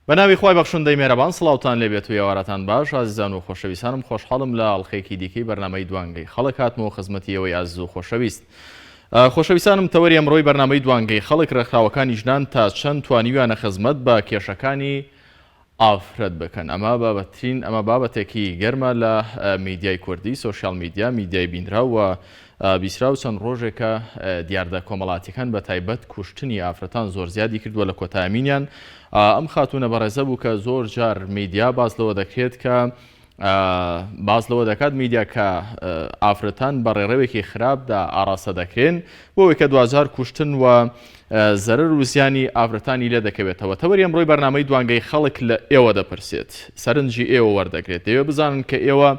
بە ناوی خوای بەخشندەی مێرەبان سڵاوتان لێ بێت و ئێوارەتان باش ئازیزان و خۆشەویستانم خۆشحاڵم لە ئەڵقەیەکی دیکەی بەرنامەی دوانگەی خەڵک هاتمەوە خزمەتی ئێوەی ئازیز و خۆشەویست خۆشەویستانم تەوەری ئەمڕۆی بەرنامەی دوانگەی خەڵک ڕێکخراوەکانی ژنان تا چەند توانیویانە خزمەت بە کێشەکانی ئافرەت بکەن ئەمە بابەترین ئەمە بابەتێکی گەرمە لە میدیای کوردی social media میدیای بینراو و بیسراو چەند ڕۆژێکە دیاردە کۆمەڵاتیەکان بە تایبەت کوشتنی ئافرەتان زۆر زیادی کردووە لە کۆتایمینیان ئەم خاتوونە بەڕێزە بوو کە زۆر جار میدیا باس لەوە دەکرێت کە باس لەوە دەکات میدیا کە ئافرەتان بە ڕێڕەوێکی خراپدا ئاڕاستە دەکرێن بۆ ئەوەی کە دواجار کوشتن و زەرەر و زیانی ئافرەتانی لێ دەکەوێتەوە. تەوەری ئەمڕۆی بەرنامەی دوانگەی خەڵک لە ئێوە دەپرسێت، سەرنجی ئێوە وەردەگرێت، دەیەوێت بزانن کە ئێوە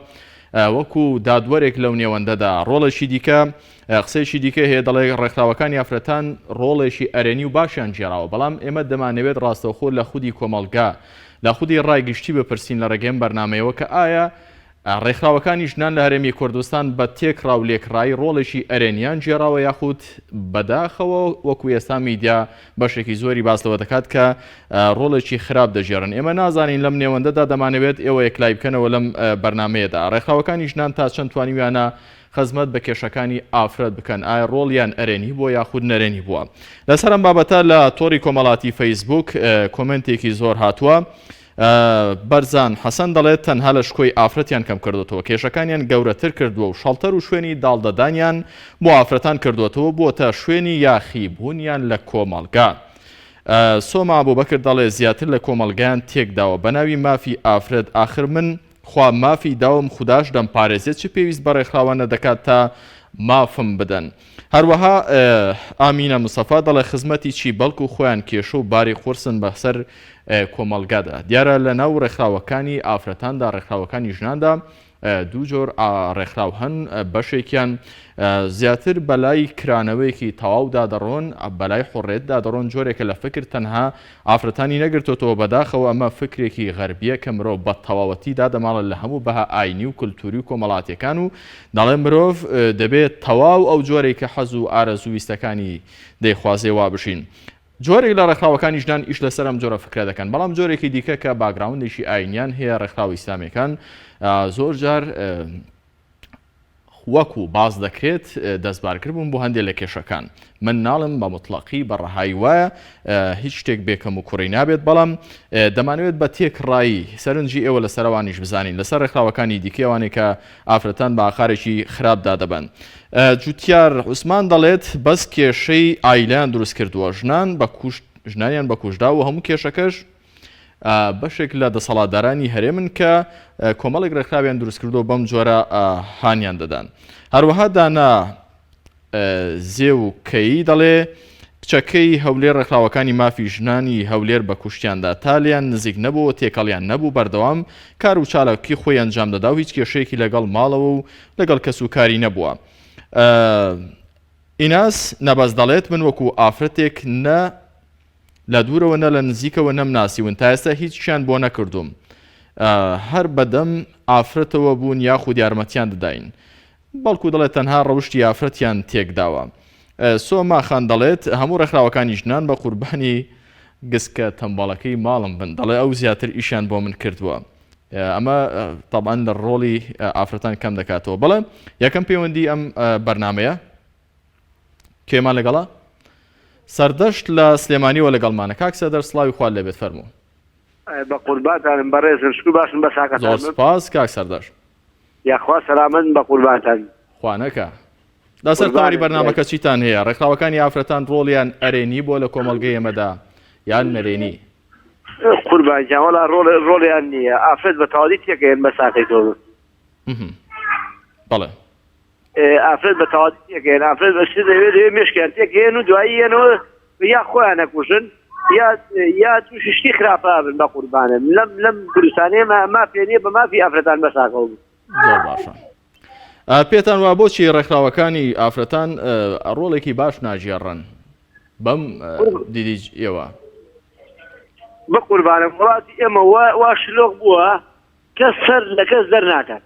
وەکو دادوەرێک لەو نێوەندەدا ڕۆڵێکی دیکە قسەیەکی دیکە هەیە دەڵێ ڕێکخراوەکانی ئافرەتان ڕۆڵێکی ئەرێنی و باشیان گێڕاوە، بەڵام ئێمە دەمانەوێت ڕاستەوخۆ لە خودی کۆمەڵگا، لە خودی ڕای گشتی بپرسین لە ڕێگەی ئەم بەرنامەیەوە کە ئایا ڕێکخراوەکانی ژنان لە هەرێمی کوردستان بە تێکڕا و لێکڕایی ڕۆڵێکی ئەرێنیان گێڕاوە یاخود بەداخەوە وەکو ئێستا میدیا بەشێکی زۆری باس لەوە دەکات کە ڕۆڵێکی خراپ دەگێڕن ئێمە نازانین لەم نێوەندەدا دەمانەوێت ئێوە یەکلای بکەنەوە لەم بەرنامەیەدا ڕێکخراوەکانی ژنان تا چەند توانیویانە خزمەت بە کێشەکانی ئافرەت بکەن ئایا ڕۆڵیان ئەرێنی بووە یاخود نەرێنی بووە لەسەر ئەم بابەتە لە تۆڕی کۆمەڵاتی فەیسبوک کۆمنتێکی زۆر هاتووە بەرزان حەسەن دەڵێت تەنها لە شکۆی ئافرەتیان کەم کردۆتەوە کێشەکانیان گەورەتر کردووە و شەڵتەر و شوێنی داڵدەدانیان بۆ ئافرەتان کردووەتەوە بووەتە شوێنی یاخیبوونیان لە کۆمەڵگا. سۆما ئەبوبەکر دەڵێ زیاتر لە کۆمەڵگایان تێکداوە بەناوی مافی ئافرەت ئاخر من خوا مافی داوم خوداش دەمپارێزێت چ پێویست بە ڕێکخراوانە دەکات تا مافم بدەن. هەروەها ئامینە مستەفا دەڵێ خزمەتی چی بەڵکو خۆیان کێشە و باری قورسن بەسەر کۆمەڵگادا. دیارە لە ناو ڕێکخراوەکانی ئافرەتاندا ڕێکخراوەکانی ژناندا دوو جۆر ڕێکخراو هەن بەشێکیان زیاتر بەلای کرانەوەیەکی تەواودا دەڕۆن بەلای حوڕێتدا دەڕۆن جۆرێکە لە فکر تەنها ئافرەتانی نەگرتۆتەوە بەداخەوە ئەمە فکرێکی غەربیە کە مرۆڤ بە تەواوەتی دادەماڵێت لە هەموو بەها ئاینی و کلتوری و کۆمەڵاتیەکان و دەڵێ مرۆڤ دەبێت تەواو ئەو جۆرەی کە حەز و ئارەزوو ویستەکانی دەیخوازێ وا بژین جۆرێک لە ڕێکخراوەکانی ژنان ئیش لەسەر ئەم جۆرە فکرە دەکەن بەڵام جۆرێکی دیکە کە background ێکی ئاینیان هەیە ڕێکخراوە ئیسلامیەکان زۆر جار وەکو باس دەکرێت دەستبارگر بوون بۆ هەندێک لە کێشەکان. من ناڵێم بە موتڵەقی بە ڕەهایی وایە هیچ شتێک بێ کەم و کوڕی نابێت، بەڵام دەمانەوێت بە تێکڕایی سەرنجی ئێوە لەسەر ئەوانیش بزانین، لەسەر ڕێکخراوەکانی دیکەی ئەوانەی کە ئافرەتان بە ئاقارێکی خراپدا دەبەن. جوتیار عوسمان دەڵێت، بەس کێشەی عایلەیان دروست کردووە، ژنان بە کوشت ژنانیان بە کوشتداوە و هەموو کێشەکەش بەشێک لە دەسەڵاتدارانی هەرێمن کە کۆمەڵێک ڕێکخراویان دروستکردووە بەم جۆرە هانیان دەدان. هەروەها دانا زێو کەیی دەڵێ کچەکەی هەولێر ڕێکخراوەکانی مافی ژنانی هەولێر بە کوشتیاندا تا لێیان نزیک نەبوو تێکەڵیان نەبوو بەردەوام کار و چالاکی خۆی ئەنجام دەدا و هیچ کێشەیەکی لەگەڵ ماڵەوە و لەگەڵ کەس و کاری نەبووە. ئیناس نەبەز دەڵێت من وەکو ئافرەتێک نە لە دوورەوە نە لە نزیکەوە نەمناسیون تا ئێستا هیچیان بۆ نەکردووم هەر بەدەم ئافرەتەوە بوون یاخود یارمەتیان دەداین بەڵکو دەڵێت تەنها ڕەوشتی ئافرەتیان تێکداوە سۆما خان دەڵێت هەموو ڕێکخراوەکانی ژنان بە قوربانی گسکە تەمبەڵەکەی ماڵم بن دەڵێ ئەو زیاتر ئیشیان بۆ من کردووە ئەمە تەبعەن لە ڕۆڵی ئافرەتان کەم دەکاتەوە بەڵێ یەکەم پەیوەندی ئەم بەرنمەیە کێمان لەگەڵە؟ سەردەشت لە سلێمانیەوە لەگەڵمانە کاک سەردەشت سڵاوی خوات لێبێت فەرموو. بە قوربانتانم بەڕێزم شکور باشن بە ساکەتان زۆر سپاس کاک سەردەشت. یاخوا سەلامەت بە قوربانتان. خوا نەکا. لەسەر تەوەری بەرنامەکە چیتان هەیە؟ ڕێکخراوەکانی ئافرەتان ڕۆڵیان ئەرێنی بووە لە کۆمەڵگەی ئێمەدا یان نەرێنی؟ قوربان گیان وەڵا ڕۆڵ ڕۆڵیان نییە ئافرەت بە تەواوی تێکەیەن بە ساکەی تۆ بەڵێ. ئافرەت بە تەواوی تێکەیەن ئافرەت بە شتێ دەوێت دەوێت مێشکیان تێکەیەن و دوایی یەنەوە یا خۆیان نەکوژن یا یا تووشی شتی خراپە بن بە قوربانم لەم لەم کوردستانەیە ما مافێ نییە بە مافی ئافرەتان بەساکەوە بن. زۆر باشە پێتان وا بۆچی ڕێکخراوەکانی ئافرەتان ڕۆڵێکی باش ناگێڕن بەم دیدی ئێوە؟ بەقوربانم وڵاتی ئێمە وا شلۆق بووە کەس سەر لە کەس دەرناکات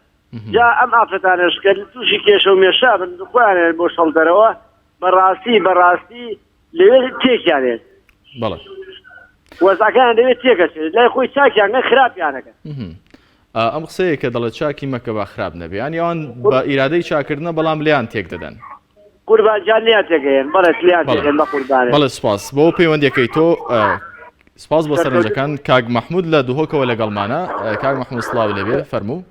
جا ئەم ئافرەتانەش کە تووشی کێشە و مێشا بن خۆیانیان بۆ شەڵدەرەوە بەڕاستی بەڕاستی لەوێ تێکیانێت. بەڵێ. وەزعەکەیان دەوێت تێکەچێت لای خۆی چاکیان کەن خراپیانەکەن. ئەم قسەیە کە دەڵێت چاکی مەکە با خراپ نەبێ یانی ئەوان بە ئیرادەی چاکردنە بەڵام لێیان تێک دەدەن. قوربان گیان لێیان تێکەیەن بەڵێ لێیان تێکەن بە قوربانت. بەڵێ سوپاس بۆ پەیوەندیەکەی تۆ سپاس بۆ سەرنجەکان کاک مەحمود لە دهۆکەوە لەگەڵمانە کاک مەحمود سڵاو لێبێ فەرموو.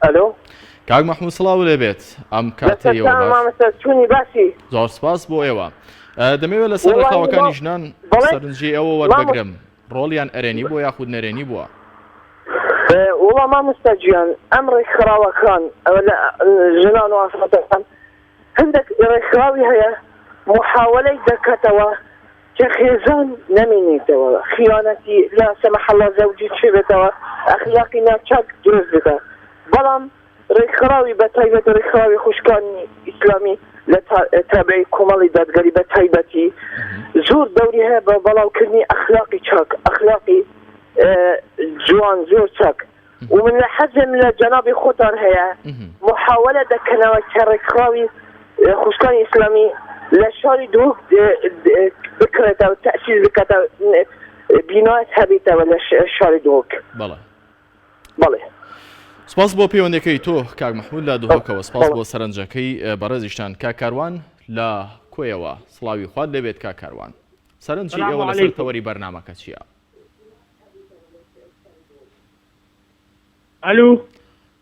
ئەلۆ کاک مەحمود سڵاو لێ بێت ئەم کاتەیەوە باش مامۆستا چونی باشی زۆر سپاس بۆ ئێوە دەمەوێت لەسەر ڕێکخراوەکانی ژنان سەرنجی ئێوە وەربگرم ڕۆڵیان ئەرێنی بۆ یاخود نەرێنی بووە وڵا مامۆستا گیان ئەم ڕێکخراوەکان ژنان و ئافرەتەکان هەندێک ڕێکخراوی هەیە محاولەی دەکاتەوە کە خێزان نەمێنێتەوە، خیانەتی لا سمح اللە زەوجی چێ بێتەوە، ئەخلاقی ناچاک دروست بکا، بەڵام ڕێکخراوی بە تایبەت ڕێکخراوی خوشکانی ئیسلامی لە تابعی کۆمەڵی دادگەری بە تایبەتی زۆر دەوری هەیە بە بەڵاوکردنی ئەخلاقی چاک، ئەخلاقی جوان زۆر چاک. و من لە حەزم لە جەنابی خۆتان هەیە محاولە دەکەنەوە کە ڕێکخراوی خوشکانی ئیسلامی لە شاری دهۆک بکرێتەوە تەسیس بکاتەوە بینایەک هەبێتەوە لە شاری دهۆک. بەڵێ. بەڵێ. سپاس بۆ پەیوەندەکەی تۆ کاک محمود لە دهۆکەوە سپاس بۆ سەرنجەکەی بەڕێزیشتان کاک کاروان لە کۆیەوە سڵاوی خوات لێبێت کاک کاروان سەرنجی ئێوە لەسەر تەوەری بەرنامەکە چییە؟ ئەلو.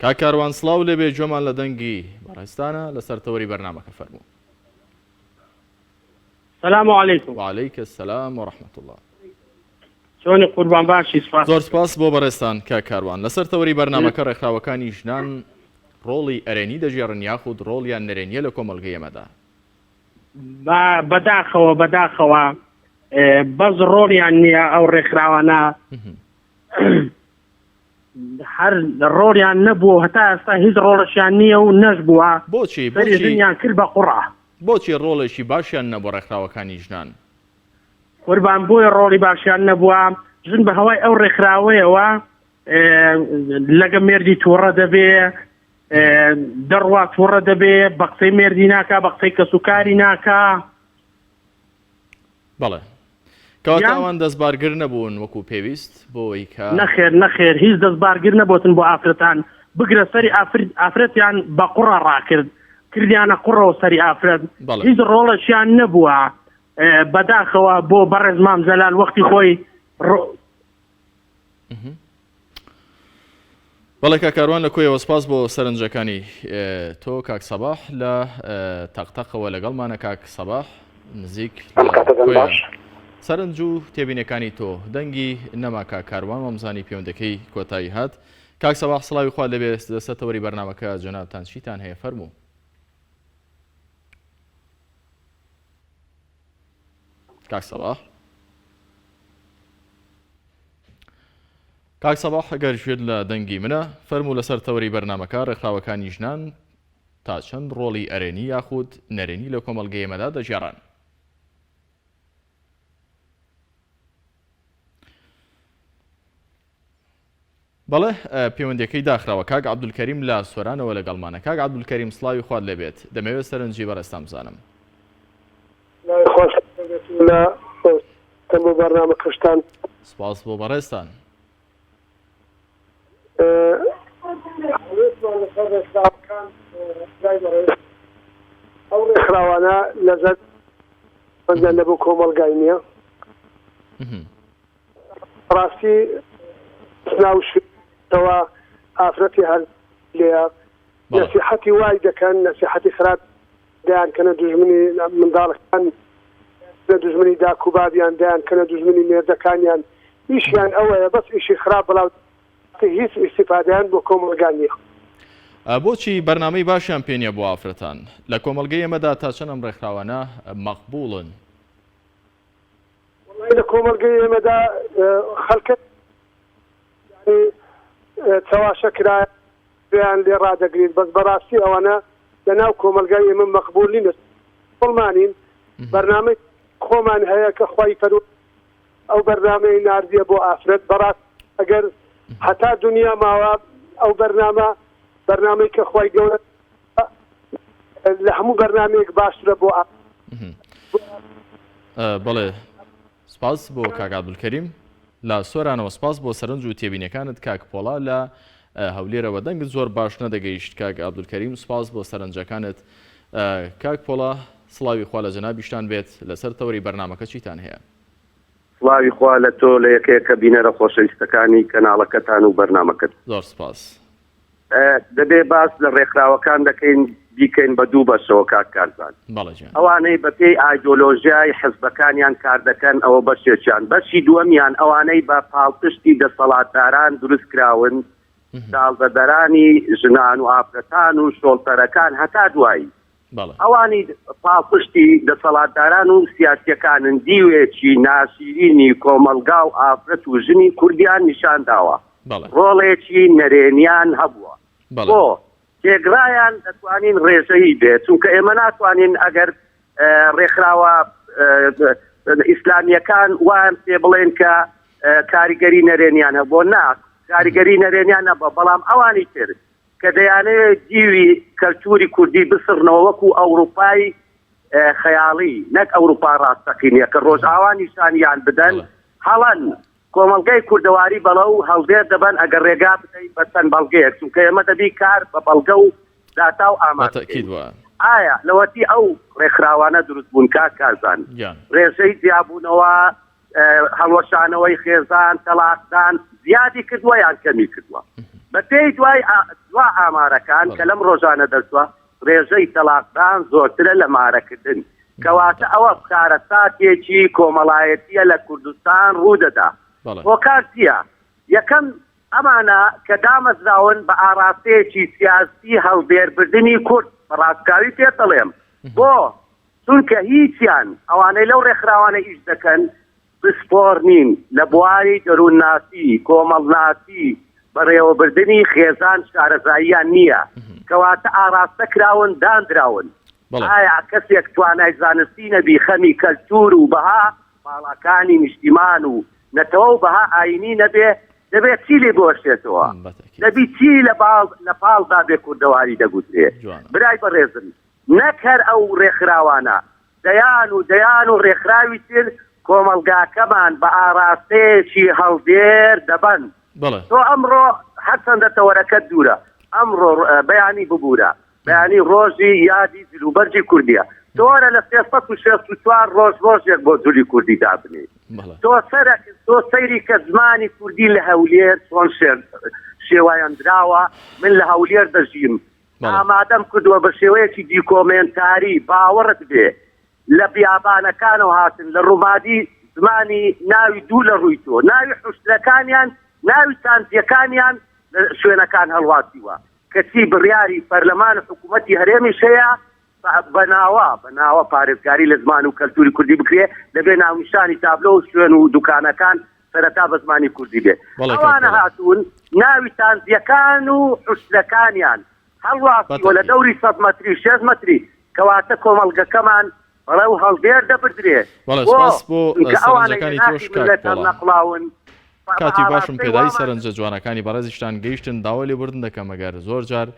کاک کاروان سڵاو لێبێ گوێمان لە دەنگی بەڕێزتانە لەسەر تەوەری بەرنامەکە فەرموو. سلام علیکم. وعلیک السلام ورحمة اللە. چۆنی قوربان باشی سپاس. زۆر سپاس بۆ بەڕێزتان کاک کاروان. لەسەر تەوەری بەرنامەکە ڕێکخراوەکانی ژنان ڕۆڵی ئەرێنی دەگێڕن یاخود ڕۆڵیان نەرێنیە لە کۆمەڵگەی ئێمەدا؟ بەداخەوە بەداخەوە بەس ڕۆڵیان نییە ئەو ڕێکخراوانە هەر ڕۆڵیان نەبوو هەتا ئێستا هیچ ڕۆڵەشیان نییە و نەش بووە بۆچی ژنیان کرد بە قوڕە بۆچی ڕۆڵێکی باشیان نەبوو ڕێکخراوەکانی ژنان؟ قوربان بۆیە ڕۆڵی باشیان نەبووە ژن بە هەوای ئەو ڕێکخراوەیەوە لەگە مێردی تووڕە دەبێ دەڕوا تووڕە دەبێ بە قسەی مێردی ناکا بە قسەی کەسوکاری ناکا. بەڵێ کەواتە ئەوان دەستبارگر نەبوون وەکو پێویست بۆ ئەوەی کە. نەخێر نەخێر هیچ دەستبارگر نەبووتن بۆ ئافرەتان بگرە سەری ئافرەتیان بە قوڕە ڕاکرد کردیانە قوڕەوە سەری ئافرەت هیچ ڕۆڵێکیان نەبووە بەداخەوە بۆ بەڕێز مام جەلال وەختی خۆی بەڵێ کاک کاروان لە کۆیەوە سپاس بۆ سەرنجەکانی تۆ کاک سەباح لە تەقتەقەوە لەگەڵمانە کاک سەباح نزیک سەرنج و تێبینەکانی تۆ دەنگی نەما کاک کاروان وامزانی پەیوەندەکەی کۆتایی هات کاک سەباح سڵاوی خوا لەبێ لەسەر تەوەری بەرنامەکە جەنابتان چیتان هەیە فەرموو کاک سەباح کاک سەباح ئەگەر گوێت لە دەنگی منە فەرموو لەسەر تەوەری بەرنامەکە ڕێکخراوەکانی ژنان تا چەند ڕۆڵی ئەرێنی یاخود نەرێنی لە کۆمەڵگەی ئێمەدا دەگێڕن؟ بەڵێ پەیوەندیەکەی داخراوە کاک عەبدولکەریم لە سۆرانەوە لەگەڵمانە کاک عەبدولکەریم سڵاوی خوات لێبێت دەمەوێت سەرنجی بەڕێزتان بزانم. سڵاوی خواش لێبێت و لە خۆشتان بۆ بەرنامەکەشتان. سپاس بۆ بەڕێزتان. هەڵوێستمان لەسەر ڕێکخراوەکان لای بەڕێز ئەو ڕێکخراوانە لە زەرەرمەندیان لە بۆ کۆمەڵگای نییە. ڕاستی ناو شوێنەوە ئافرەتی هەر لێیە نەسیحەتی وای دەکەن نەسیحەتی خراپ دەیان کەنە دوژمنی منداڵەکان لە دوژمنی داک و بابیان دەیان کەنە دوژمنی مێردەکانیان ئیشیان ئەوەیە بەس ئیشی خراپ بڵاو هیچ ئیستیفادەیان بۆ کۆمەڵگا نییە. بۆچی بەرنامەی باشیان پێ نییە بۆ ئافرەتان؟ لە کۆمەڵگەی ئێمەدا تا چەند ئەم ڕێکخراوانە مەقبوڵن؟ وەڵای لە کۆمەڵگەی ئێمەدا خەڵکە یانی چەواشە کرایە گوێیان لێ ڕادەگرین بەس بەڕاستی ئەوانە لە ناو کۆمەڵگای ئێمە مەقبول نین موسڵمانین بەرنامەی خۆمان هەیە کە خوای پەروەردگار ئەو بەرنامەی ناردیە بۆ ئافرەت بەڕاست ئەگەر هەتا دونیا ماوە ئەو بەرنامە بەرنامەی کە خوای گەورە لە هەموو بەرنامەیەک باشترە بۆ ئافرەت. بەڵێ سپاس بۆ کاک عەبدولکەریم لە سۆرانەوە سپاس بۆ سەرنج و تێبینیەکانت کاک پۆڵا لە هەولێرەوە دەنگت زۆر باش نەدەگەیشت کاک عەبدولکەریم سپاس بۆ سەرنجەکانت کاک پۆڵا سڵاوی خوا لە جەنابیشتان بێت لەسەر تەوەری بەرنامەکە چیتان هەیە؟ سڵاوی خوا لە تۆ لە یەکە یەکە بینەرە خۆشەویستەکانی کەناڵەکەتان و بەرنامەکەت. زۆر سپاس. دەبێ باس لە ڕێکخراوەکان دەکەین بیکەین بە دوو بەشەوە کاک کارزان. بەڵێ گیان. ئەوانەی بە پێی ئایدۆلۆژیای حزبەکانیان کار دەکەن ئەوە بەشێکیان، بەشی دووەمیان ئەوانەی بە پاڵپشتی دەسەڵاتداران دروست کراون، داڵدەدەرانی ژنان و ئافرەتان و شۆڵتەرەکان هەتا دوایی. ئەوانی پاڵپشتی دەسەڵاتداران و سیاسیەکانن دیوێکی ناشیرینی کۆمەڵگا و ئافرەت و ژنی کوردیان نیشان داوە، ڕۆڵێکی نەرێنیان هەبووە. بۆ تێگڕایان دەتوانین ڕێژەیی بێت، چونکە ئێمە ناتوانین ئەگەر ڕێکخراوە ئیسلامیەکان وایان پێ بڵێن کە کاریگەری نەرێنیان هەبووە، نا کاریگەری نەرێنیان نەبووە، بەڵام ئەوانی تر کە دەیانەوێت دیوی کەلتوری کوردی بسڕنەوە وەکو ئەوروپای خەیاڵی نەک ئەوروپا ڕاستەقینە کە ڕۆژئاوا نیشانیان بدەن هەڵەن. کۆمەڵگەی کوردەواری بەڵەو هەڵدێر دەبەن ئەگەر ڕێگا بدەی بە چەند بەڵگەیەک چونکە ئێمە دەبی کار بە بەڵگە و داتا و ئامار بکەین. ئایا لەوەتی ئەو ڕێکخراوانە دروست بوون کاک کارزان ڕێژەی جیابوونەوە هەڵوەشانەوەی خێزان، تەڵاقدان زیادی کردووە یان کەمی کردووە؟ بەپێی دوای دوا ئامارەکان کە لەم ڕۆژانە دەرچووە، ڕێژەی تەڵاقدان زۆرترە لە مارەکردن. کەواتە ئەوە کارەساتێکی کۆمەڵایەتییە لە کوردستان ڕوودەدا. هۆکار چییە؟ یەکەم، ئەمانە کە دامەزراون بە ئاڕاستەیەکی سیاسی هەڵدێربردنی کورد، بە ڕاشکاوی پێت دەڵێم. بۆ؟ چونکە هیچیان ئەوانەی لەو ڕێکخراوانە ئیش دەکەن پسپۆڕ نین لە بواری دەروونناسی، کۆمەڵناسی، بەڕێوەبردنی خێزان شارەزاییان نییە، کەواتە ئاڕاستە کراون داندراون. ئایا کەسێک توانای زانستی نەبی خەمی کەلتوور و بەها باڵاکانی نیشتیمان و نەتەوە و بەها ئایینی نەبێ دەبێ چی لێ بوەشێتەوە؟ دەبی چی لە پاڵدا بێ کوردەواری دەگوترێ؟ برای بەڕێزم نەک هەر ئەو ڕێکخراوانە، دەیان و دەیان و ڕێکخراوی تر کۆمەڵگاکەمان بە ئاڕاستەیەکی هەڵدێر دەبەن. تۆ ئەمڕۆ هەرچەندە تەوەرەکەت دوورە، ئەمڕۆ بەیانی ببوورە، بەیانی ڕۆژی یادی جلوبەرگی کوردییە، تۆ وەرە لە 364 ڕۆژ ڕۆژێک بۆ جلی کوردی دابنێی. تۆ سەرەک تۆ سەیری کە زمانی کوردی لە هەولێر چۆن شێوایەندراوە، من لە هەولێر دەژیم، ئامادەم کردووە بە شێوەیەکی دیکۆمێنتاری باوەڕت بێ لە بیابانەکانەوە هاتن لە ڕومادی زمانی ناوی دوو لە ڕووی تۆ ناوی حوشترەکانیان ناوی تانجیەکانیان لە شوێنەکان هەڵواسیوە کەچی بڕیاری پەرلەمان و حکوومەتی هەرێمیش هەیە بە ناوە بە ناوە پارێزگاری لە زمان و کەلتوری کوردی بکرێ دەبێ ناونیشانی تابلۆ و شوێن و دوکانەکان سەرەتا بە زمانی کوردی بێ. بەڵێ کاک ئەوانە پۆڵا. هاتوون ناوی تانجیەکان و حوشترەکانیان هەڵواسیوە لە بەتەئکید. دەوری سەد مەتری شێست مەتری کەواتە کۆمەڵگەکەمان بەڵێ و هەڵدێر دەبردرێ. بەڵێ بۆ؟ سپاس بۆ چونکە ئەوانەی لە سەرنجەکانی ناخی تۆش کاک میللەت پۆڵا. هەڵنەقڵاون بە بە کاتی باشم ئاڕاستەی پێدای وامان سەرنجە جوانەکانی بەڕێزیشتان گەیشتن داوای لێبوردن دەکەم ئەگەر زۆر جار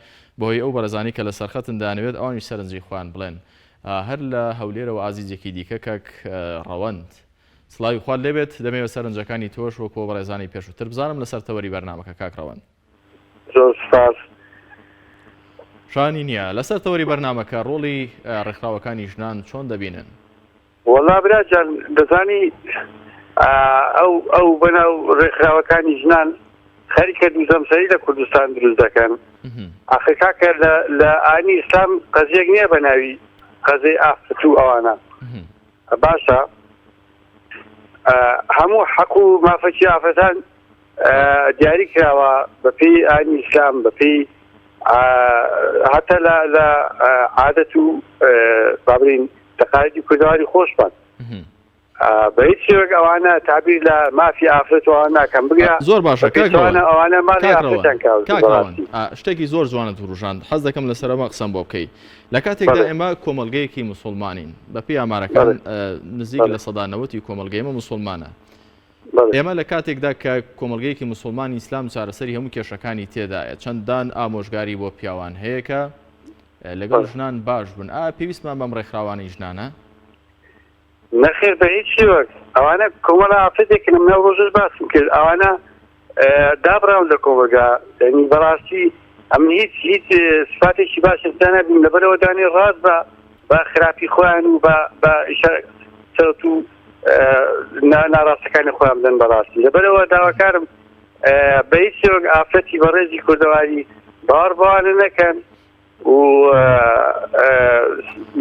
بەهۆی ئەو بەڕێزانەی کە لەسەر خەتن دەیانەوێت ئەوانیش سەرنجی خۆیان بڵێن هەر لە هەولێرەوە ئازیزێکی دیکە کاک ڕەوەند سڵاوی خوات لێبێت دەمەوێت سەرنجەکانی تۆش وەکو ئەو بەڕێزانەی پێشووتر بزانم لەسەر تەوەری بەرنامەکە کاک ڕەوەند. زۆر سوپاس. شانی نییە. لەسەر تەوەری بەرنامەکە ڕۆڵی ڕێکخراوەکانی ژنان چۆن دەبینن؟ وەڵا برا جان دەزانی ئەو ئەو بەناو ڕێکخراوەکانی ژنان خەریکە دوو جەمسەری لە کوردستان دروست دەکەن ئاخر کاکە لە لە ئانی ئیسلام قەزیەک نییە بە ناوی قەزەی ئافرەت و ئەوانە باشە هەموو حەق و مافەکی ئافرەتان دیاری کراوە بەپێی ئانی ئیسلام بەپێی هەتا لە لە عادەت و بابرین تەقالیدی کوردەواری خۆشمان بە هیچ شێوەک ئەوانە تعبیر لە مافی ئافرەت و ئەوان ناکەن بگرە زۆر باشە بە کاک پێچەوانە ڕەوەند ئەوانە ماڵی کاک ڕەوەند ئافرەتیان کاول کرد کاک ڕەوەند بەڕاستی ئا، شتێکی زۆر جوانت وروژاند حەز دەکەم لەسەر ئەمە قسەم بۆ بکەی لە کاتێکدا بەڵێ ئێمە کۆمەڵگەیەکی موسوڵمانین بەپێی ئامارەکان بەڵێ ئە، نزیک بەڵێ 90% ی کۆمەڵگەی ئێمە موسوڵمانە بەڵێ ئێمە لە کاتێکدا کە کۆمەڵگەیەکی موسوڵمانی ئیسلام چارەسەری هەموو کێشەکانی تێدایە چەندان ئامۆژگاری بۆ پیاوان هەیە کە لەگەڵ بەڵێ ژنان باش بن ئا پێویستمان بەم ڕێکخراوانەی ژنانە؟ نەخێر بە هیچ شێوەک ئەوانە کۆمەڵە ئافرەتێکن من ئەو ڕۆژەش باسم کرد ئەوانە دابراون لە کۆمەلگا یعنی بەڕاستی ئەمن هیچ هیچ سفاتێکی باشم تیا نابینم لەبەرەوە دانێ ڕاست بە بە خراپی خۆیان و بە بە چەوت و ناڕاستەکانی خۆیان بدەن بەڕاستی لەبەرەوە داواکارم بە هیچ شێوەک ئافرەتی بەڕێزی کوردەواری باوەڕ بەوانە نەکەن و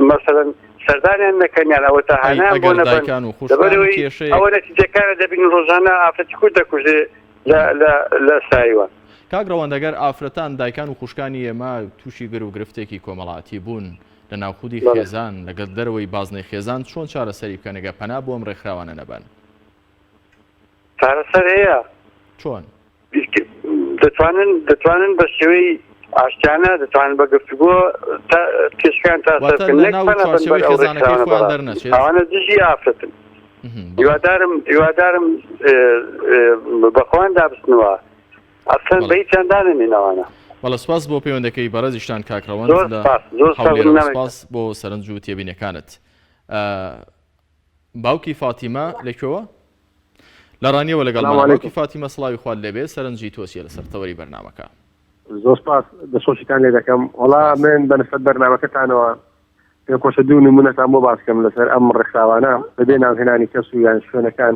مەسەلەن سەردانیان نەکەن یان ئەوە تا هانیان بۆ ئەگەر نەبەن دایکان و خوشکان لەبەرەوەی کێشەیەک ئەوە نەتیجەکانە دەبین ڕۆژانە ئافرەتی کورد دەکوژێ لە لە لە سایوان. کاک ڕەوەند ئەگەر ئافرەتان دایکان و خوشکانی ئێمە تووشی گر و گرفتێکی کۆمەڵاتی بوون لە ناو خودی بەڵێ. خێزان لەگەڵ دەرەوەی بازنەی خێزان چۆن چارەسەری بکەن ئەگەر پەنا بۆ ئەم ڕێکخراوانە نەبەن؟ چارەسەر هەیە. چۆن؟ دەتوانن دەتوانن بە شێوەی ئاشتیانە دەتوانن بە گفتوگۆ تا کێشەکان تا واتە سەر بکەن لە نەک ناو پەنا بن چوارچێوەی بەر ئەو خێزانەکەی ڕێکخراوانە خۆیان بەڕاستی دەرنەچێت؟ ئەوانە دژی ئافرەتن بەڵێ. هیوادارم هیوادارم بە خۆیان دابچنەوە ئەسڵەن بەڵێ. بە هیچیان دانەنێن ئەوانە. بەڵێ سوپاس بۆ پەیوەندەکەی بەڕێزیشتان کاک ڕەوەند زۆر لە سوپاس زۆر سوپاس هەولێرەوە نامێک سوپاس بۆ سەرنج و تێبینیەکانت. باوکی فاتیمە لە کوێوە؟ لە ڕانیەوە لەگەڵمانە. باوکی فاتیمە سڵاوی خوات لێبێ سەرنجی تۆ چیە لەسەر تەوەری بەرنامەکە؟ زۆر سپاس دەستخۆشیتان لێ دەکەم. وەڵا من بە نسبەت بەرنامەکەتانەوە پێم خۆشە دوو نمونەتان بۆ باس کەم لەسەر ئەم ڕێکخراوانە بەبێ ناوهێنانی کەس و یان شوێنەکان.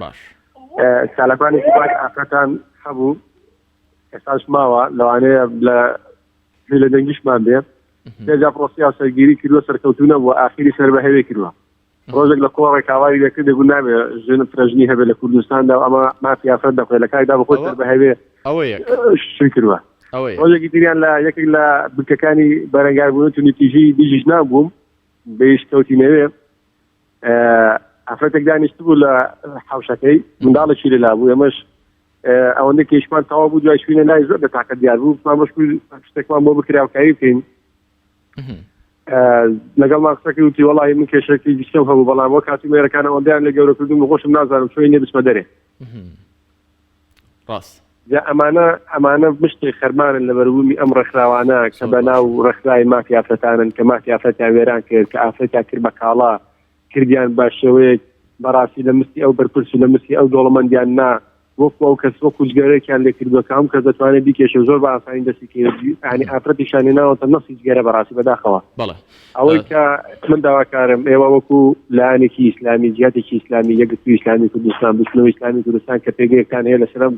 باش. چالاکوانێکی باش ئافرەتان هەبوو ئێستاش ماوە لەوانەیە لە گوێ لە دەنگیشمان بێ سێجا پرۆسی هاوسەرگیری کردووە سەرکەوتوو نەبووە ئاخیری سەر بە هەوێ کردووە ڕۆژێک لە کۆڕێک هاواری دەکرد دەگوت نابێ ژن فرەژنی هەبێ لە کوردستاندا و ئەمە مافی ئافرەت دەخوێ لە کاتدا بەخۆی سەر بە هەوێ ئەوە یەک شوی کردووە ئەوە یەک ڕۆژێکی تریان لە یەکێک لە بنکەکانی بەرەنگاربوونەوەی توندوتیژی دژی ژنان بووم بەیش کەوتینەوێ ئافرەتێک دانیشتبوو لە حوشەکەی منداڵێکی لەلا بوو ئێمەش ئەوەندە کێشمان تەواو بوو دوای چوینە لای زۆر بە تاقەت دیار بوو گوتمان بەشکو شتێکمان بۆ بکرا و کاری بکەین لەگەڵمان قسە کرد وتی وەڵی من کێشەکی دیکەم هەبوو بەڵام وەک هاتوو مێرەکان ئەوەندەیان لە گەورە کردوم و خۆشم نازانم چۆی نیە بچمە دەرێ ڕاست جا ئەمانە ئەمانە مشتێک خەرمانن لە بەروبوومی ئەم ڕێکخراوانە کە بە ناو ڕێکخراوی مافی ئافرەتانن کە مافی ئافرەتیان وێران کرد کە ئافرەتیان کرد بە کاڵا کردیان بە شێوەیەک بەڕاستی لە مستی ئەو بەرپرس و لە مستی ئەو دەوڵەمەندیان نا وەکو ئەو کەس وەکو جگەرەێکیان لێ کردووە کە هەموو کەس دەتوانێت بیکێشێ و زۆر بە ئاسانی دەستی کەوێت یانی ئافرەتیشیان هێناوەتە نەسی جگەرە بەڕاستی بەداخەوە بەڵێ ئەوەی کە من داواکارم ئێوە وەکو لایەنێکی ئیسلامی جیاتێکی ئیسلامی یەکگرتووی ئیسلامی کوردستان بزووتنەوەی ئیسلامی کوردستان کە پێگەیەکتان هەیە لەسەر ئەم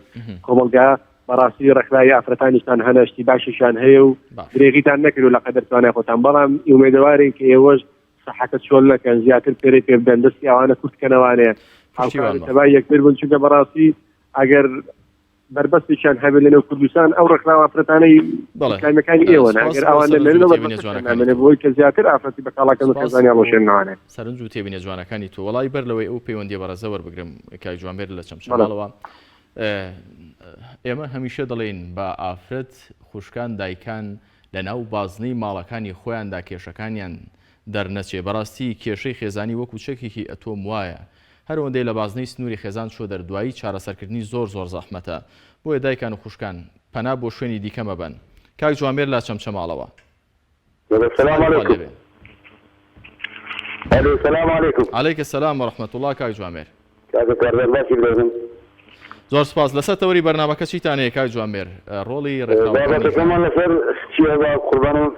کۆمەڵگا بەڕاستی ڕێکخراوی ئافرەتانیشتان هەنە شتی باشیشیان هەیە و درێغیتان نەکرد لە قەدەر توانای خۆتان بەڵام ئومێدەوارین کە ئێوەش سەحەکە چۆل نەکەن زیاتر پێرەی پێ بدەن دەستی ئەوانە کورت کەنەوانێ هاوکار پشتیوان بە. تەبای یەکتر بن چونکە بەڕاستی ئەگەر بەربەستێکیان هەبێت لەنێو کوردستان ئەو ڕێکخراوە ئافرەتانەی بەڵێ ئیسلامیەکانی ئێوەن سپاس ئەگەر بۆ ئەوان سەرنج و نەمێنن تێبینە بەربەستێکیان جوانەکانی نامێنێ تۆ. بۆی کە زیاتر ئافرەتی بە کاڵاکەن و سپاس خێزانیان بۆ ڕۆشێننەوانێ سەرنج و تێبینە جوانەکانی تۆ. وەڵای بەر لەوەی ئەو پەیوەندیە بەڕێزە وەربگرم کاک جوامێر لە بەڵێ. چەمچەماڵەوە ئێمە هەمیشە دەڵێین با ئافرەت خوشکان دایکان لەناو بازنەی ماڵەکانی خۆیاندا کێشەکانیان دەرنەچێ بەڕاستی کێشەی خێزانی وەکو چەکێکی ئەتۆم وایە هەر ئەوەندەی لە بازنەی سنوری خێزان چوە دەر دوایی چارەسەرکردنی زۆر زۆر زەحمەتە بۆیە دایکان و خوشکان پەنا بۆ شوێنی دیکە مەبەن کاک جوامێر لە چەمچەماڵەوە سلام سڵاوی خوا علیکم لێبێ. الو سلام علیکم. علیک السلام و رحمە اللە کاک جوامێر. کاکە کارزان باشی برادەرم. زۆر سپاس لەسەر تەوەری بەرنامەکە چیتان هەیە کاک جوامێر ڕۆڵی ڕێکخراوەکانی ژنان. بابەتەکەمان لەسەر چیە با قوربانم؟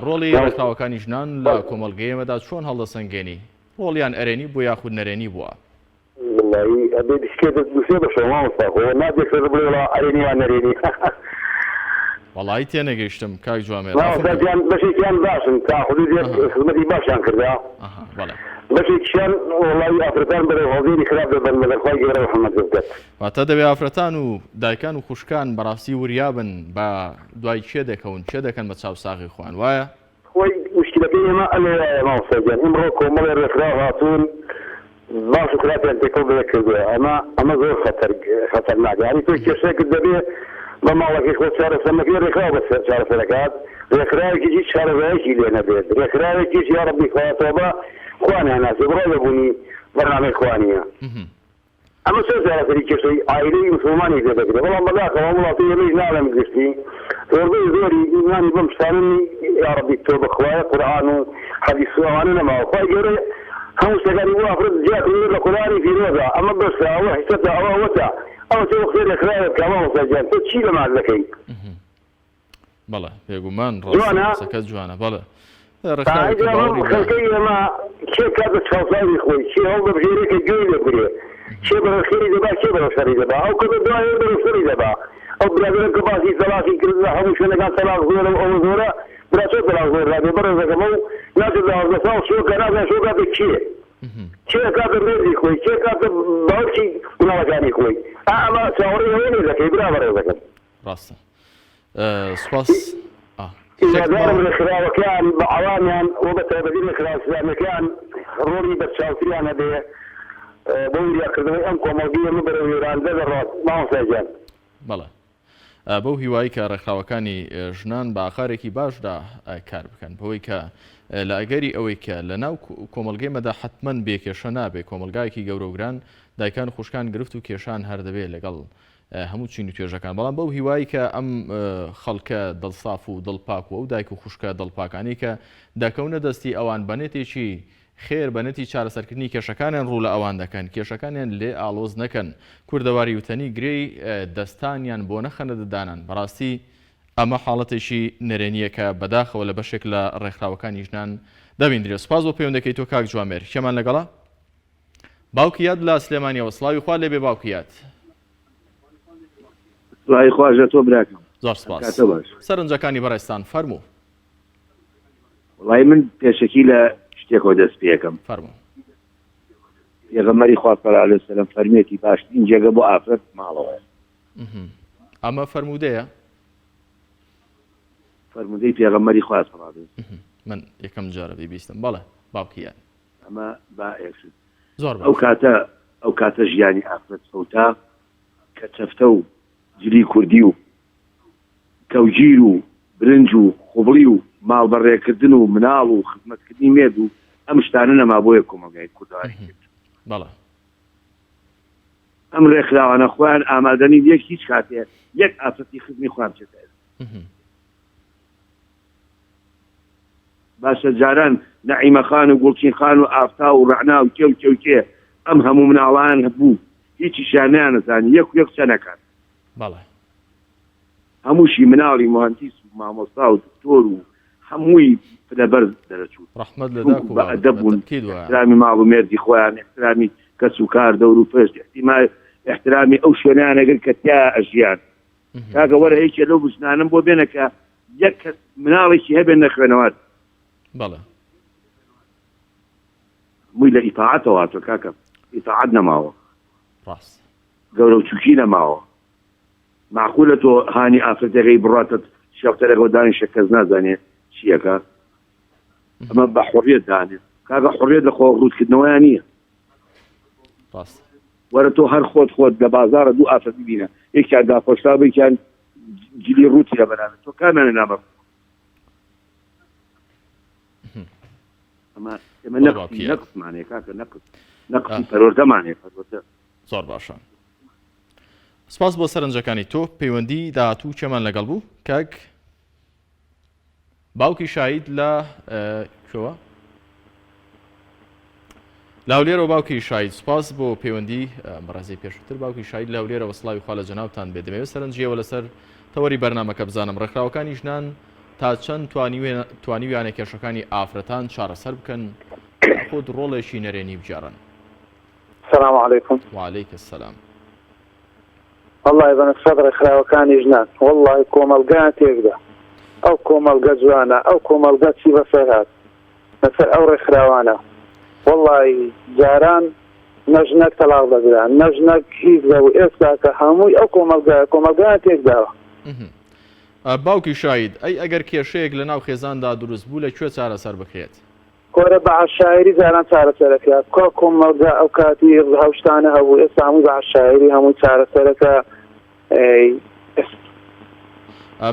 ڕۆڵی ڕێکخراوەکانی ژنان لە کۆمەڵگەی ئێمەدا چۆن هەڵدەسەنگێنی؟ ڕۆڵیان ئەرێنی بووە یاخود نەرێنی بووە؟ وەڵایی ئەبێ بشکێتە دوسێ بەشەوە مامۆستا خۆ نابێ کەس بڵێ وەڵا ئەرێنی یان نەرێنی. وەڵایی تێنەگەیشتم کاک جوامێر عەفوم مامۆستا کە. گیان بەشێکیان باشن تا حدودێک خزمەتی باشیان کردە بەڵێ. بەشێکیشیان وەڵایی ئافرەتان بەرەو هەڵدێری خراپ دەبەن مەگەر خوای گەورە ڕەحمەت بکات. واتە دەبێ ئافرەتان و دایکان و خوشکان بەڕاستی وریابن بە دوای کێ دەکەون کێ دەکەن بە چاوساغی خۆیان وایە؟ خۆی موشکیلەکەی ئێمە ئەلەوەیە مامۆستا گیان ئیمڕۆ کۆمەڵێ ڕێکخراو هاتوون باش و خراپیان تێکەڵ بەیەک کردووە ئەمە ئەمە زۆر خەتەر خەتەرناکە یانی تۆ کێشەیەکت دەبێ بە ماڵەکەی خۆت چارەسەر نەکەی ڕێکخراو بەس چارەسەرەکات ڕێکخراوێکیش هیچ شارەزایەکی لێ نەبێت ڕێکخراوێکیش یا ڕەبی خوا تۆبە خوا ناناسێ بڕوای بە بوونی بەرنامەی خوا نییە. ئەمە چۆن چارەسەری کێشەی عایلەی موسڵمانی پێ دەکرێ؟ بەڵام بەداخەوە ئەم وڵاتەی ئێمەیش ناڵێم گشتی زۆربەی زۆری ئیمانی بەم شتانە نی یاڕەبی تۆبە خوایە قورئان و حەدیس و ئەوانە نەماوە خوای گەورە هەموو شتەکانی بۆ ئافرەت جیا کردووە لە قورئانی پیرۆزا ئەمە بەسە ئەوە حیسەتە ئەوە ئەوەتە ئەوە تۆ وەختێ ڕێکخراوێک بکە مامۆستا گیان تۆ چی لە ماک دەکەی؟ بەڵێ بێگومان ڕاستە جوانە؟ قسەکەت جوانە بەڵێ ڕێکخراوێک کە ئەم باوەڕی بە خەڵکەی ئێمە کێ کاتە چاوساغی خۆی کێ هەڵدەبژێرێ کە گوێی لێ بگرێ کێ بەرەو خێری دەبا کێ بەرەو شەڕی دەبا ئەو کەسە دوای ئەو بەرەو شەڕی دەبا ئەو برادەرەم کە باسی تەلاقی کرد لە هەموو شوێنەکان تەلاق زۆرە و ئەوە زۆرە برا چۆن تەلاق زۆر نابێ بەڕێزەکەم ئەو ناچێتە 12 ساڵ شۆکە نازانێ شۆ کاتە کێ کێ ئەکاتە مێردی خۆی کێ ئەکاتە باوکی مناڵەکانی خۆی ئا ئەمە چاوەڕێی ئەوەی لێ دەکەی برا بەڕێزەکەم. ڕاستە سوپاس هیوادارم ڕێکخراوەکان بە عەوامیان و بە تایبەتی ڕێکخراوە ئیسلامیەکان ڕۆڵی بەرچاوتریان هەبێ بۆ وریاکردنەوەی ئەم کۆمەڵگەی ئێمە بەرەو وێراندە دەڕوات مامۆستا گیان. بەڵێ بەو هیوای کە ڕێکخراوەکانی ژنان بە ئاقارێکی باشدا کار بکەن بەوەی کە لە ئەگەری ئەوەی کە لە ناو کۆمەڵگەی مەدا حتمما بێکێشە نابێ کۆمەلگایەکی گەورەگران دایکان خوشکان گرفت و کێشان هەردەبێ لەگەڵ هەموو چین و توێژەکان، بەڵام بەو هیوای کە ئەم خەڵکە دڵساف و دڵپاک و ئەو دایک و خوشکە دڵپاکانەی کە دەکەونە دەستی ئەوان بە نێتێکی خێر بە نێتی چارەسەرکردنی کێشەکانیان ڕوو لە ئەوان دەکەن کێشەکانیان لێ ئاڵۆز نەکەن کوردەواری وتەنی گرێی دەستانیان بۆ نەخەنە ددانان بەڕاستی ئەمە حاڵەتێکی نەرێنییە کە بەداخەوە لە بەشێک لە ڕێکخراوەکانی ژنان دەبیندرێت. سوپاس بۆ پەیوەندەکەی تۆ کاک جوامێر. کێمان لەگەڵە؟ باوکی یاد لە سلێمانیەوە سڵاوی خوا لێبێ باوکی یاد. سڵاوی خواش لە تۆ براکەم. زۆر سپاس. کاتە باش. سەرنجەکانی بەڕێزتان فەرموو. وەڵایی من پێشەکی لە شتێکەوە دەست پێکەم. فەرموو. پێغەمبەری خوا صلی اللە علیە وسلم فەرموویەتی باشترین جێگە بۆ ئافرەت ماڵەوەیە. ئەمە فەرموودەیە؟ فەرموودەی پێغەمبەری خوا صلی اللە علیە وسلم. من یەکەم جارە بیبیستم. بەڵێ باوکی یاد. ئەمە با ئێکس زۆر ئەو باشە. کاتە ئەو کاتە ژیانی ئافرەت فەوتا کە چەفتە و جلی کوردی و کەوگیر و برنج و خوبڵی و ماڵ بەڕێکردن و مناڵ و خزمەتکردنی مێرد و ئەم شتانە نەما بۆیە کۆمەڵگای کوردەواری تێکچوو. بەڵێ. ئەم ڕێکخراوانە خۆیان ئامادە نین یەک هیچ کاتێ یەک ئافرەتی خزمی خۆیان بچێتە ئەوێ. باشە جاران نەعیمە خان و گوڵچین خان و ئافتاو و ڕەعنا و کێ و کێ و کێ ئەم هەموو مناڵان هەبوو هیچیشیان نەیانەزانی یەک و یەک چەنەکان. بەڵێ. هەمووشی مناڵی موهەندیس و مامۆستا و دکتۆر و هەمووی پلە بەرز دەرەچوون. ڕەحمەت لە چونکو داک و بە باوک ئەدەب بە بوون تەئکید وایە. ئیحترامی ماڵ و مێردی خۆیان ئیحترامی کەس و کار دەور و پشت ئیحتیما ئیحترامی ئەو شوێنەیان ئەگرت کە تیایا ئەژیان. کاکە وەرە یەکێ لەو ژنانەم بۆ بێنە کە یەک کەس مناڵێکی هەبێ نەخوێنەوار. بەڵێ. هەمووی لە ئیتاعەتەوە هاتوە کاکە ئیتاعەت نەماوە. ڕاست. گەورە و چوکی نەماوە. مەعقولە تۆ هانی ئافرەتێکەی بڕاتە شێڵتەرێکەوە دانیشە کەس نازانێ چی ئەکا. ئەمە بە حوڕیەت دانێ. کاکە حوڕیەت لە خۆ ڕووتکردنەوەیا نییە. ڕاست. وەرە تۆ هەر خۆت خۆت لە بازاڕە دوو ئافرەت ببینە یەکیان داپۆشراو بێ یەکیان جلی ڕووتی لەبەرا بێ تۆ کامیان لە نامەڕ ئەمە ئێمە زۆر نەقسی باوکیە. نەقسمان هەیە کاکە نەقس نەقسی پەروەردەمان هەیە پەروەردە زۆر باشە سپاس بۆ سەرنجەکانی تۆ پەیوەندی داهاتوو کێمان لەگەڵ بوو کاک باوکی شاهید لە کوێوە؟ لە هەولێرەوە باوکی شاهید سوپاس بۆ پەیوەندی بەڕێزی پێشووتر باوکی شاهید لە هەولێرەوە سڵاوی خوا لە جەنابتان بێ دەمەوێت سەرنجیەوە لەسەر تەوەری بەرنامەکە بزانم ڕێکخراوەکانی ژنان تا چەند توانیویانە کێشەکانی ئافرەتان چارەسەر بکەن خود ڕۆڵێکی نەرێنی بگێڕن سلام علیکم وعلیک السلام وەڵای بە نسبەت ڕێکخراوەکانی ژنان وەڵای کۆمەڵگایان تێکدا ئەو کۆمەڵگە جوانە ئەو کۆمەڵگە چی بەسەر هات لەسەر ئەو ڕێکخراوانە وەڵای جاران نە ژنەک تەلاق دەدرا نە ژنەک هیچ دەبوو ئێستا کە هەمووی ئەو کۆمەڵگایە کۆمەڵگایان تێکداوە. باوکی شاهید، ئەی ئەگەر کێشەیەک لەناو خێزاندا دروست بوو لە کوێ چارەسەر بکرێت؟ کورە بە عەشایری جاران چارەسەرەکرا کوا کۆمەڵگا ئەو کاتی ئەو شتانە هەبوو ئێستا هەمووی بە عەشایری هەمووی چارەسەرەکە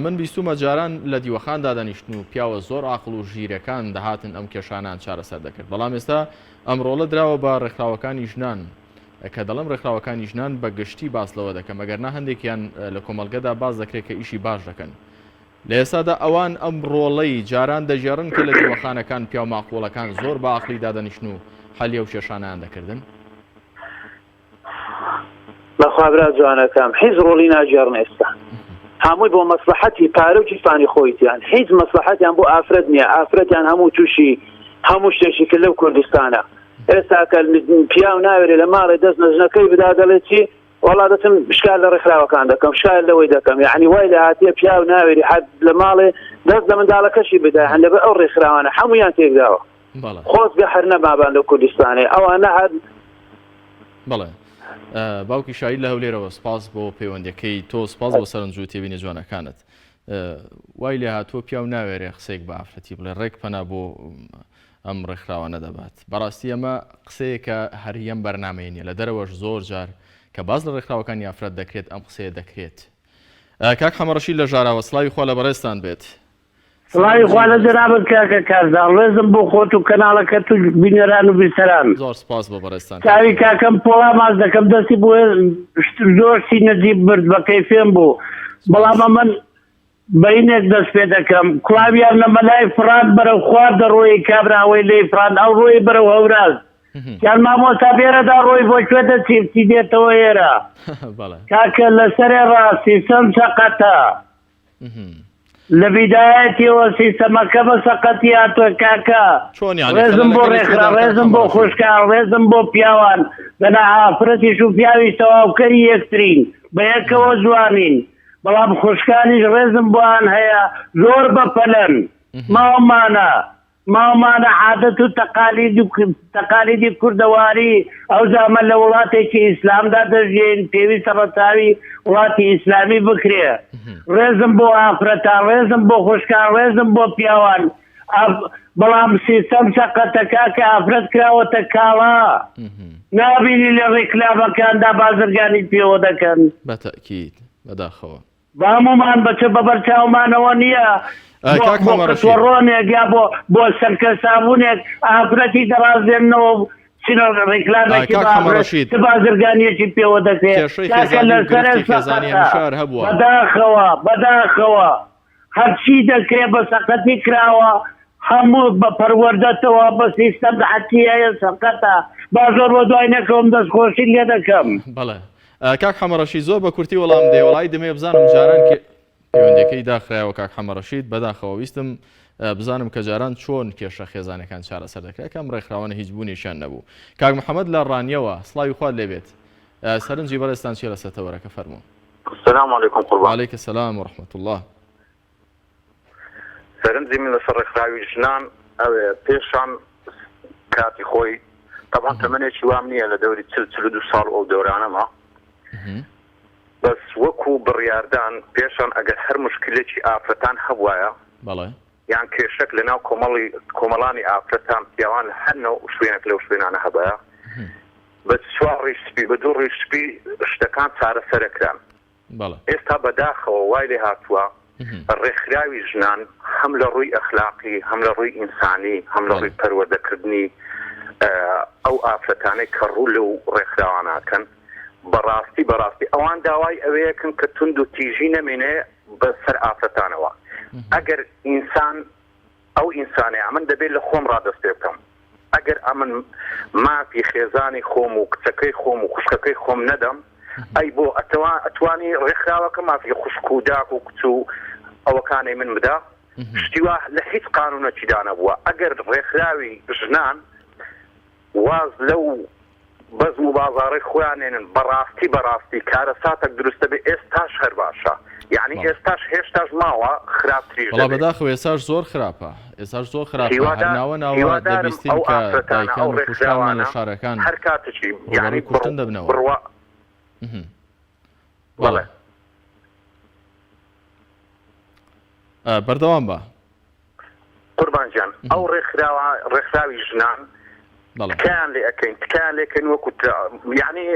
من بیستومە جاران لە دیوەخان دادەنیشتن و پیاوە زۆر عاقڵ و ژیرەکان دەهاتن ئەم کێشانەیان چارەسەر دەکرد بەڵام ئێستا ئەم ڕۆڵە دراوە بە ڕێکخراوەکانی ژنان. کە دەڵێم ڕێکخراوەکانی ژنان بە گشتی باس لەوە دەکەم ئەگەرنا هەندێکیان لە کۆمەڵگەدا باس دەکرێت کە ئیشی باش دەکەن. لە ئێستادا ئەوان ئەم ڕۆڵەی جاران دەگێڕن کە لە دیوەخانەکان پیاو ماقوڵەکان زۆر بە عەقڵی دادەنیشتن و حەلی ئەو کێشانەیان دەکردن؟ بەخوا برا جوانەکەم هیچ ڕۆڵی ناگێڕن ئێستا هەمووی بۆ مەسلحەتی پارە و گیرفانی خۆیتیان هیچ مەسلحەتیان بۆ ئافرەت نییە ئافرەتیان هەموو تووشی هەموو شتێکی کرد لەو کوردستانە ئێستا کە پیاو ناوێرێ لە ماڵێ دەست لە ژنەکەی بدا دەڵێ چی وەڵا دەچم شکار لە ڕێکخراوەکان دەکەم شکار لەوەی دەکەم یعنی وای لە هاتیە پیاو ناوێری حەد لە ماڵێ دەست لە منداڵەکەشی بدا هەن لەبەر ئەو ڕێکخراوانە هەمویان تێکداوە خۆزگە هەر نەمابان لە کوردستانێ ئەوانە هەر بەڵێ باوکی شاید لە هەولێرەوە سپاس بۆ پەیوەندەکەی تۆ سپاس بۆ سەرنج و تێبینە جوانەکانت وای لێ هاتووە پیاو ناوێرێ قسەیەک بە ئافرەتی بڵێ ڕێک پەنا بۆ ئەم ڕێکخراوانە دەبات. بەڕاستی ئەمە قسەیەکە هەر یەم بەرنامەیە نیە لە دەرەوەش زۆر جار کە باس لە ڕێکخراوەکانی ئافرەت دەکرێت ئەم قسەیە دەکرێت. کاک حەمەڕەشید لە ژاراوە سڵاوی خوا لە بەڕێزتان بێت. سڵاوی خوا لە جەنابت کاکە کارزان ڕێزم بۆ خۆت و کەناڵەکەت و بینەران و بیسەران. زۆر سپاس بۆ بەڕێزتان کاک چاوی حەمە. کاکەم پۆڵا ماچ دەکەم دەستی بۆ زۆر شتی نەجیب برد بە کەیفێم بوو سپاس. بەڵام ئەمن بەینێک دەست پێ دەکەم کوڵاویان لە مەلای فڕاند بەرەو خوار دەڕۆیی کابرا ئەوەی لێی فڕاند ئەو ڕۆیی بەرەو هەوراز یان مامۆستا بێرەدا ڕۆی بۆ کوێ دەچی بچی دێتەوە ئێرە کاکە لەسەرێ ڕاست سیستەم سەقەتە لە بیدایەتیەوە سیستەمەکە بە سەقەتی هاتووە کاکە چۆن یانی ڕێزم بۆ خەلەلەکە لە ڕێکخرا کوێدا کاک ڕێزم بۆ حەمەڕەشید؟ خوشکان ڕێزم بۆ پیاوان دەنا ئافرەتیش و پیاویش تەواوکەری یەکترین بەیەکەوە جوانین بەڵام خوشکانیش ڕێزم بۆیان هەیە زۆر بە پەلەن ماومانە ماومانە عادەت و تەقالید و تەقالیدی کوردەواری ئەوجا ئەمە لە وڵاتێکی ئیسلامدا دەژیین پێویستە ڕەچاوی وڵاتی ئیسلامی بکرێ ڕێزم بۆ ئافرەتان ڕێزم بۆ خوشکان ڕێزم بۆ پیاوان بەڵام سیستەم سەقەتە کاکە ئافرەت کراوەتە کاڵا نابینی لە ڕیکلامەکاندا بازرگانی پێوە دەکەن. بە تەئکید بەداخەوە. با هەموومان بە چ بە بەرچاومانەوە نییە بۆ کاک بۆ حەمە قتوە ڕەشید. ڕۆنێک یا بۆ بۆ سرکە سابوونێک ئافرەتی دەڕازێننەوە و چ ڕیکلامێکی کاک بە حەمە ئافرەت ڕەشید. چ بازرگانیەکی پێوە دەکرێ کێشەی کاکە خێزانی و لەسەرێ گرفتی خێزانی سەقەتە هەمیشە هەر هەبووە. بەداخەوە بەداخەوە. هەرچی دەکرێ بە سەقەتی کراوە هەموو بە پەروەردەتەوە بە سیستەم هەرچی هەیە سەقەتە با زۆر بە دوای نەکەوم دەست خۆشیت لێ دەکەم. بەڵێ کاک حەمەڕەشید زۆر بە کورتی وەڵام دەی وەڵای دەمەوێ بزانم جاران کێ پەیوەندیەکەی داخرایەوە کاک حەمەڕەشید بەداخەوە ویستم بزانم کە جاران چۆن کێشە خێزانەکان چارەسەر دەکرا کە ئەم ڕێکخراوانە هیچ بوونێکیان نەبوو کاک محەممەد لە ڕانیەوە سڵاوی خوات لێبێت سەرنجی بەڕێزتان چیە لەسەر تەوەرەکە فەرموو. سلام علیکم قوربان. وعلیک السلام و رحمة اللە. سەرنجی من لەسەر ڕێکخراوی ژنان ئەوێ پێشان کاتی خۆی تەبعەن تەمەنێکی وام نییە لە دەوری چل 42 ساڵ ئەو دەورانەمە بەس وەکو بڕیاردان پێشان ئەگەر هەر مشکلێکی ئافرەتان هەبوایە بەڵێ یان کێشەک لە ناو کۆمەڵی کۆمەڵانی ئافرەتان پیاوان لە هەر نەوع شوێنێک لەو شوێنانە هەبایە بە چوار ڕیش سپی بە دوو ڕیش سپی شتەکان چارەسەرەکران ئێستا بەداخەوە وای لێ هاتووە ڕێکخراوی ژنان هەم لە ڕووی ئەخلاقی هەم لە ڕووی ئینسانی هەم لە ڕووی پەروەردەکردنی ئەو ئافرەتانەی کە ڕوو لەو ڕێکخراواناکەن بەڕاستی بەڕاستی ئەوان داوای ئەوەیەکن کە توند و تیژی نەمێنێ بە سەر ئافرەتانەوە ئەگەر ئینسان ئەو ئینسانەیە ئەمن دەبێت لە خۆم ڕا دەست پێ بکەم ئەگەر ئەمن مافی خێزانی خۆم و کچەکەی خۆم و خوشکەکەی خۆم نەدەم ئەی بۆ ئەتەوە ئەتوانی ڕێکخراوەکە مافی خوشک و داک و کچ و ئەوەکانەی من بدا شتی وا لە هیچ قانونەکیدا نەبووە ئەگەر ڕێکخراوی ژنان واز لەو بەزم و بازاڕەی خۆیان نێنن بەڕاستی بەڕاستی کارەساتەک دروست دەبێ ئێستاش هەر باشە یەعنی ئێستاش هێشتاش ماوە خراپتریش وەڵا دەبێ. بەداخەوە ئێستاش زۆر خراپە ئێستاش زۆر خراپە هەر هیوادار ناوە ناوە هیوادارم دەبیستین ئەو کە ئافرەتانە دایکان ئەو و خوشکانمان لە ڕێکخراوانە شارەکان هەر کاتێکی یەعنی ڕووبەڕووی کوشتن دەبنەوە. بڕوا بەڵێ بەڵێ. بەردەوام بە. قوربان گیان ئەو ڕێکخراوە ڕێکخراوی ژنان تکایان لێ ئەکەین تکایان لێکەین وەکو یعنی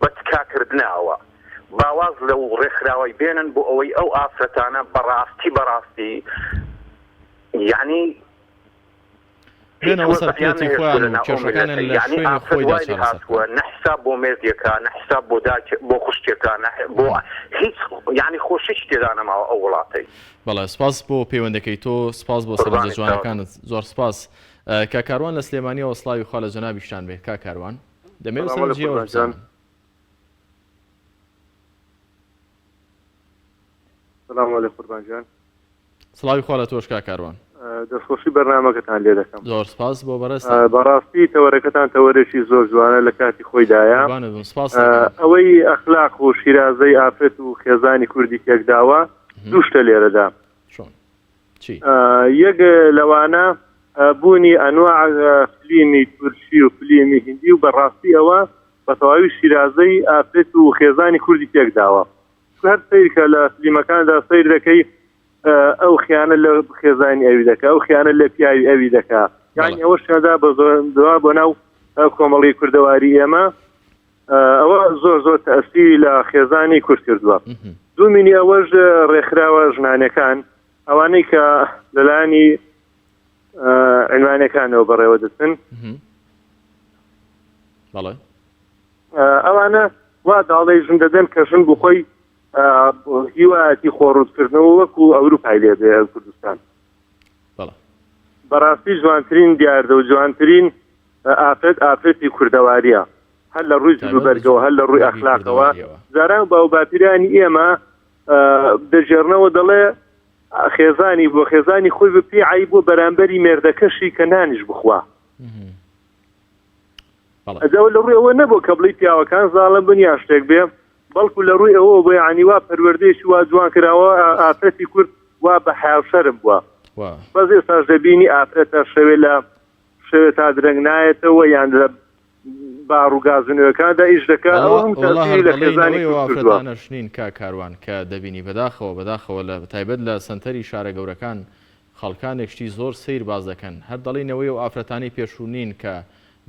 بە تکاکردنە ئەوە باواز لەو ڕێکخراوەی بێنن بۆ ئەوەی ئەو ئافرەتانە بەڕاستی بەڕاستی یعنی. هیچ بێنەوە سەر وەزعیان پلێتی نەهێشتوە خۆیان لە و ناو ئەو کێشەکانیان میللەتە لە یانی شوێنی ئافرەت خۆیدا وای لێ چارەسەر هاتووە بکەن. نە حساب بۆ مێردێکا نە حساب بۆ دایک بۆ خوشکێکا نە بۆ هیچ یانی خۆشیی تێدا نەماوە ئەو وڵاتەی. بەڵێ سپاس بۆ پەیوەندەکەی تۆ سپاس بۆ سەرنجە قوربانت چاوت. جوانەکانت زۆر سپاس کاک کاروان لە سلێمانیەوە سڵاوی خوا لە جەنابیشتان بێت کاک کاروان دەمەوێت سلام سەرنجی علیکم ئێوەش قوربان جان. بزانم. سلام علیکم قوربان گیان. سڵاوی خوا لە تۆش کاک کاروان. دەستخۆشی بەرنامەکەتان لێ دەکەم. زۆر سپاس بۆ بەڕێزتان. بەڕاستی تەوەرەکەتان تەوەرێکی زۆر جوانە لە کاتی خۆیدایە. قوربانت بم سپاست دەکەم. ئەوەی ئەخلاق و شیرازەی ئافرەت و خێزانی کوردی تێکداوە دوو شتە لێرەدا. چۆن؟ چی؟ یەک لەوانە بوونی ئەنواع فلیمی تورکی و فلیمی هیندی و بەڕاستی ئەوە بە تەواوی شیرازەی ئافرەت و خێزانی کوردی تێکداوە. هەر سەیرکە لە فلیمەکاندا سەیر دەکەی ئەو خیانە لە خێزانی ئەوی دەکا ئەو خیانە لە پیاوی ئەوی دەکا یعنی ئەوە شێدا بە زۆر بۆ ناو کۆمەڵی کوردەواری ئێمە ئەوە زۆر زۆر تەسیری لە خێزانی کورد کردووە دومینی ئەوەش ڕێکخراوە ژنانەکان ئەوانەی کە لەلایانی عنوانەکانەوە بەڕێوە دەچن ئەوانە وا داڵەی ژن دەدەن کە ژن بخۆی هیوایەتی خۆڕوتکردنەوە وەکو ئەوروپای لێ بێ کوردستان. بەڕاستی جوانترین دیاردە و جوانترین ئافرەت ئافرەتی کوردەواریە هەر لە ڕووی جلوبەرگەوە هەر لە ڕووی ئەخلاقەوە جاران باو باپیرانی ئێمە دەژێرنەوە دەڵێ خێزانی بۆ خێزانی خۆی بپی عیب بۆ بەرامبەری مێردەکەشی کە نانیش بخوا. ئەجا ئەوە لە ڕووی ئەوە نەبوو کە بڵێی پیاوەکان زاڵم بن یان شتێک بێ، بەڵکو لە ڕووی ئەوەوە بوو یەعنی وا پەروەردەیەکی وا جوان کراوە ئافرەتی کورد وا بە حەیا و شەرم بووە. بەس ئێستاش دەبینی ئافرەتە شەوێ لە شەوێ تا درەنگ نایەتەوە یان لە باڕ و گازینۆیەکاندا ئیش دەکا ئەوە هەموو وەڵا هەر تەئسیری لە دەڵێی خێزانی نەوەی ئەو کورد کردووە. ئافرەتانەش نین کاک کاروان کە دەبینی بەداخەوە بەداخەوە لە بەتایبەت لە سەنتەری شارە گەورەکان خەڵکانێک شتی زۆر سەیر باس دەکەن، هەر دەڵێی نەوەی ئەو ئافرەتانەی پێشوو نین کە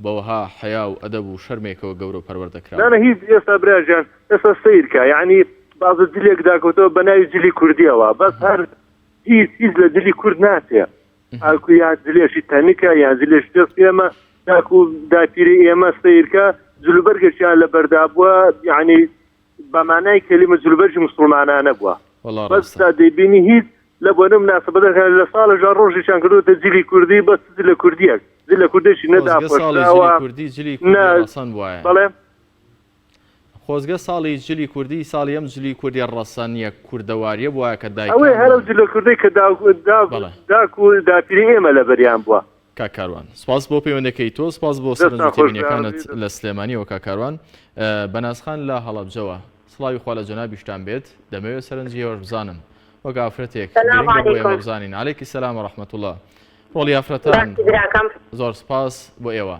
بەوەها حەیا و ئەدەب و شەرمێکەوە گەورە و پەروەردە کراون. نانا هیچ ئێستا برا گیان ئێستا سەیرکە یەعنی بازە جلێک داکەوتەوە بەناوی جلی کوردیەوە بەس هەر هیچ هیچ لە جلی کورد ناچێ ئاکو یان جلێکی تەنکە یان جلێکی دەست ئێمە تاکو داپیرەی ئێمە سەیرکە جلوبەرگێکیان لەبەردا بووە یەعنی بە مانای کەلیمە جلوبەرگی موسڵمانانە بووە وەڵا بەس ڕاستە. تا دەیبینی هیچ لە بۆنە مناسبەتەکان لە ساڵێکدا ڕۆژێکیان کردووەتە جلی کوردی بەس چ جلە کوردیەک جلە کوردێکی نە خۆزگە ساڵی جلی داپۆشراوە کوردی جلی کوردی نە ڕەسەن بوایە. بەڵێ خۆزگە ساڵی جلی کوردی ساڵی ئەم جلی کوردیە ڕەسەنیە کوردەواریە بوایە کە ئەوەی هەر ئەو دایکانمان جلە کوردەی کە داک داک بەڵێ. داک و داپیرەی ئێمە لەبەریان بووە. کاک کاروان سپاس بۆ پەیوەندەکەی تۆ سپاس بۆ سەرنج دەستتان و خۆش بێ تێبینیەکانت ئازیزم. لە سلێمانیەوە کاک کاروان بەناز خان لە هەڵەبجەوە سڵاوی خوا لە جەنابیشتان بێت دەمەوێت سەرنجی ئێوەش بزانم وەک ئافرەتێک سلام گرنگە بۆ ئێمە علیکم بزانین علیکی سلام و رحمة اللە ڕۆڵی ئافرەتان باسی براکەم زۆر سپاس بۆ ئێوە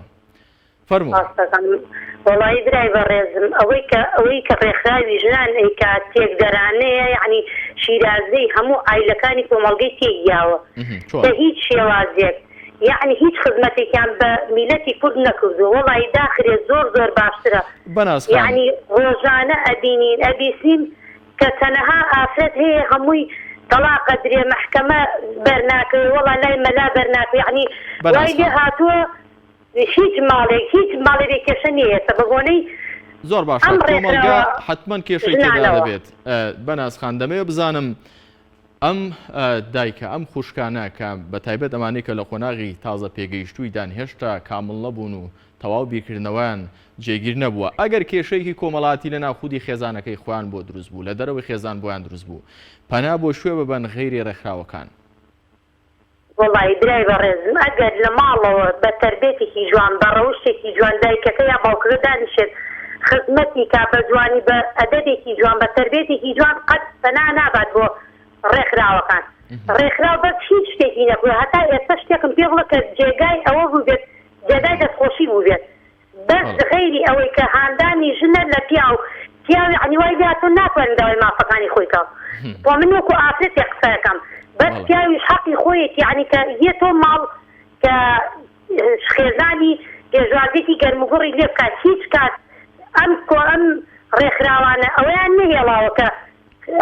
فەرموو. ڕاستەکەم وەڵایی برای بەڕێزم ئەوەی کە ئەوەی کە ڕێکخراوی ژنان ئەیکات تێکدەرانەیە یەعنی شیرازەی هەموو عایلەکانی کۆمەڵگەی تێکیاوە چۆن؟ بە هیچ شێوازێک یەعنی هیچ خزمەتێکیان بە میلەتی کورد نەکردووە وەڵایی داخرێ زۆر زۆر باشترە بەناز خان. یەعنی ڕۆژانە ئەبینین ئەبیسین کە چەنەها ئافرەت هەیە هەمووی تەڵاق ئەدرێ مەحکەمە بەرناکەوێ وەڵا لای مەلا بەرناکەوێ یەعنی بەناز وای لێ خان. هاتووە هیچ ماڵێک هیچ ماڵێ بێ کێشە نیە ئێستا بە بۆنەی زۆر باشە ئەم کۆمەڵگا ڕێکخراوە حەتمەن کێشەی تێدا ژنانەوە. دەبێت بەناز خان دەمەوێت بزانم ئەم دایکە ئەم خوشکانە کە بە تایبەت ئەمانەی کە لە قۆناغی تازە پێگەیشتوویدان هێشتا کامڵ نەبوون و تەواو بیرکردنەوەیان جێگیر نەبووە ئەگەر کێشەیەکی کۆمەڵاتی لە ناو خودی خێزانەکەی خۆیان بۆ دروست بوو لە دەرەوەی خێزان بۆیان دروست بوو پەنا بۆ کوێ ببەن غەیری ڕێکخراوەکان؟ وەڵایی برای بەڕێزم ئەگەر لە ماڵەوە بە تەربێتێکی جوان بە ڕەوشتێکی جوان دایکەکە یا باوکەکە دانیشێت خزمەتی کا بە جوانی بە ئەدەبێکی جوان بە تەربێتێکی جوان قەت پەنا نابات بۆ ڕێکخراوەکان ڕێکخراو بەس هیچ شتێکی نەبووە هەتا ئێستا شتێکم پێ بڵێ کە جێگای ئەوە بووبێت جێگای دەستخۆشی بووبێت بەس غەیری ئەوەی کە هاندانی ژنە لە پیاو پیاو یەعنی وای لێهاتوە ناتوانێ داوای مافەکانی خۆی کا خۆ من وەکو ئافرەتێک قسە ئەکەم بەس پیاویش حەقی خۆیەتی یەعنی کە یەتۆ ماڵ کە خێزانی پێشوازیەکی گەرموگوڕی لێ بکات هیچ کات ئەم کۆ ئەم ڕێکخراوانە ئەوەیان نەهێڵاوە کە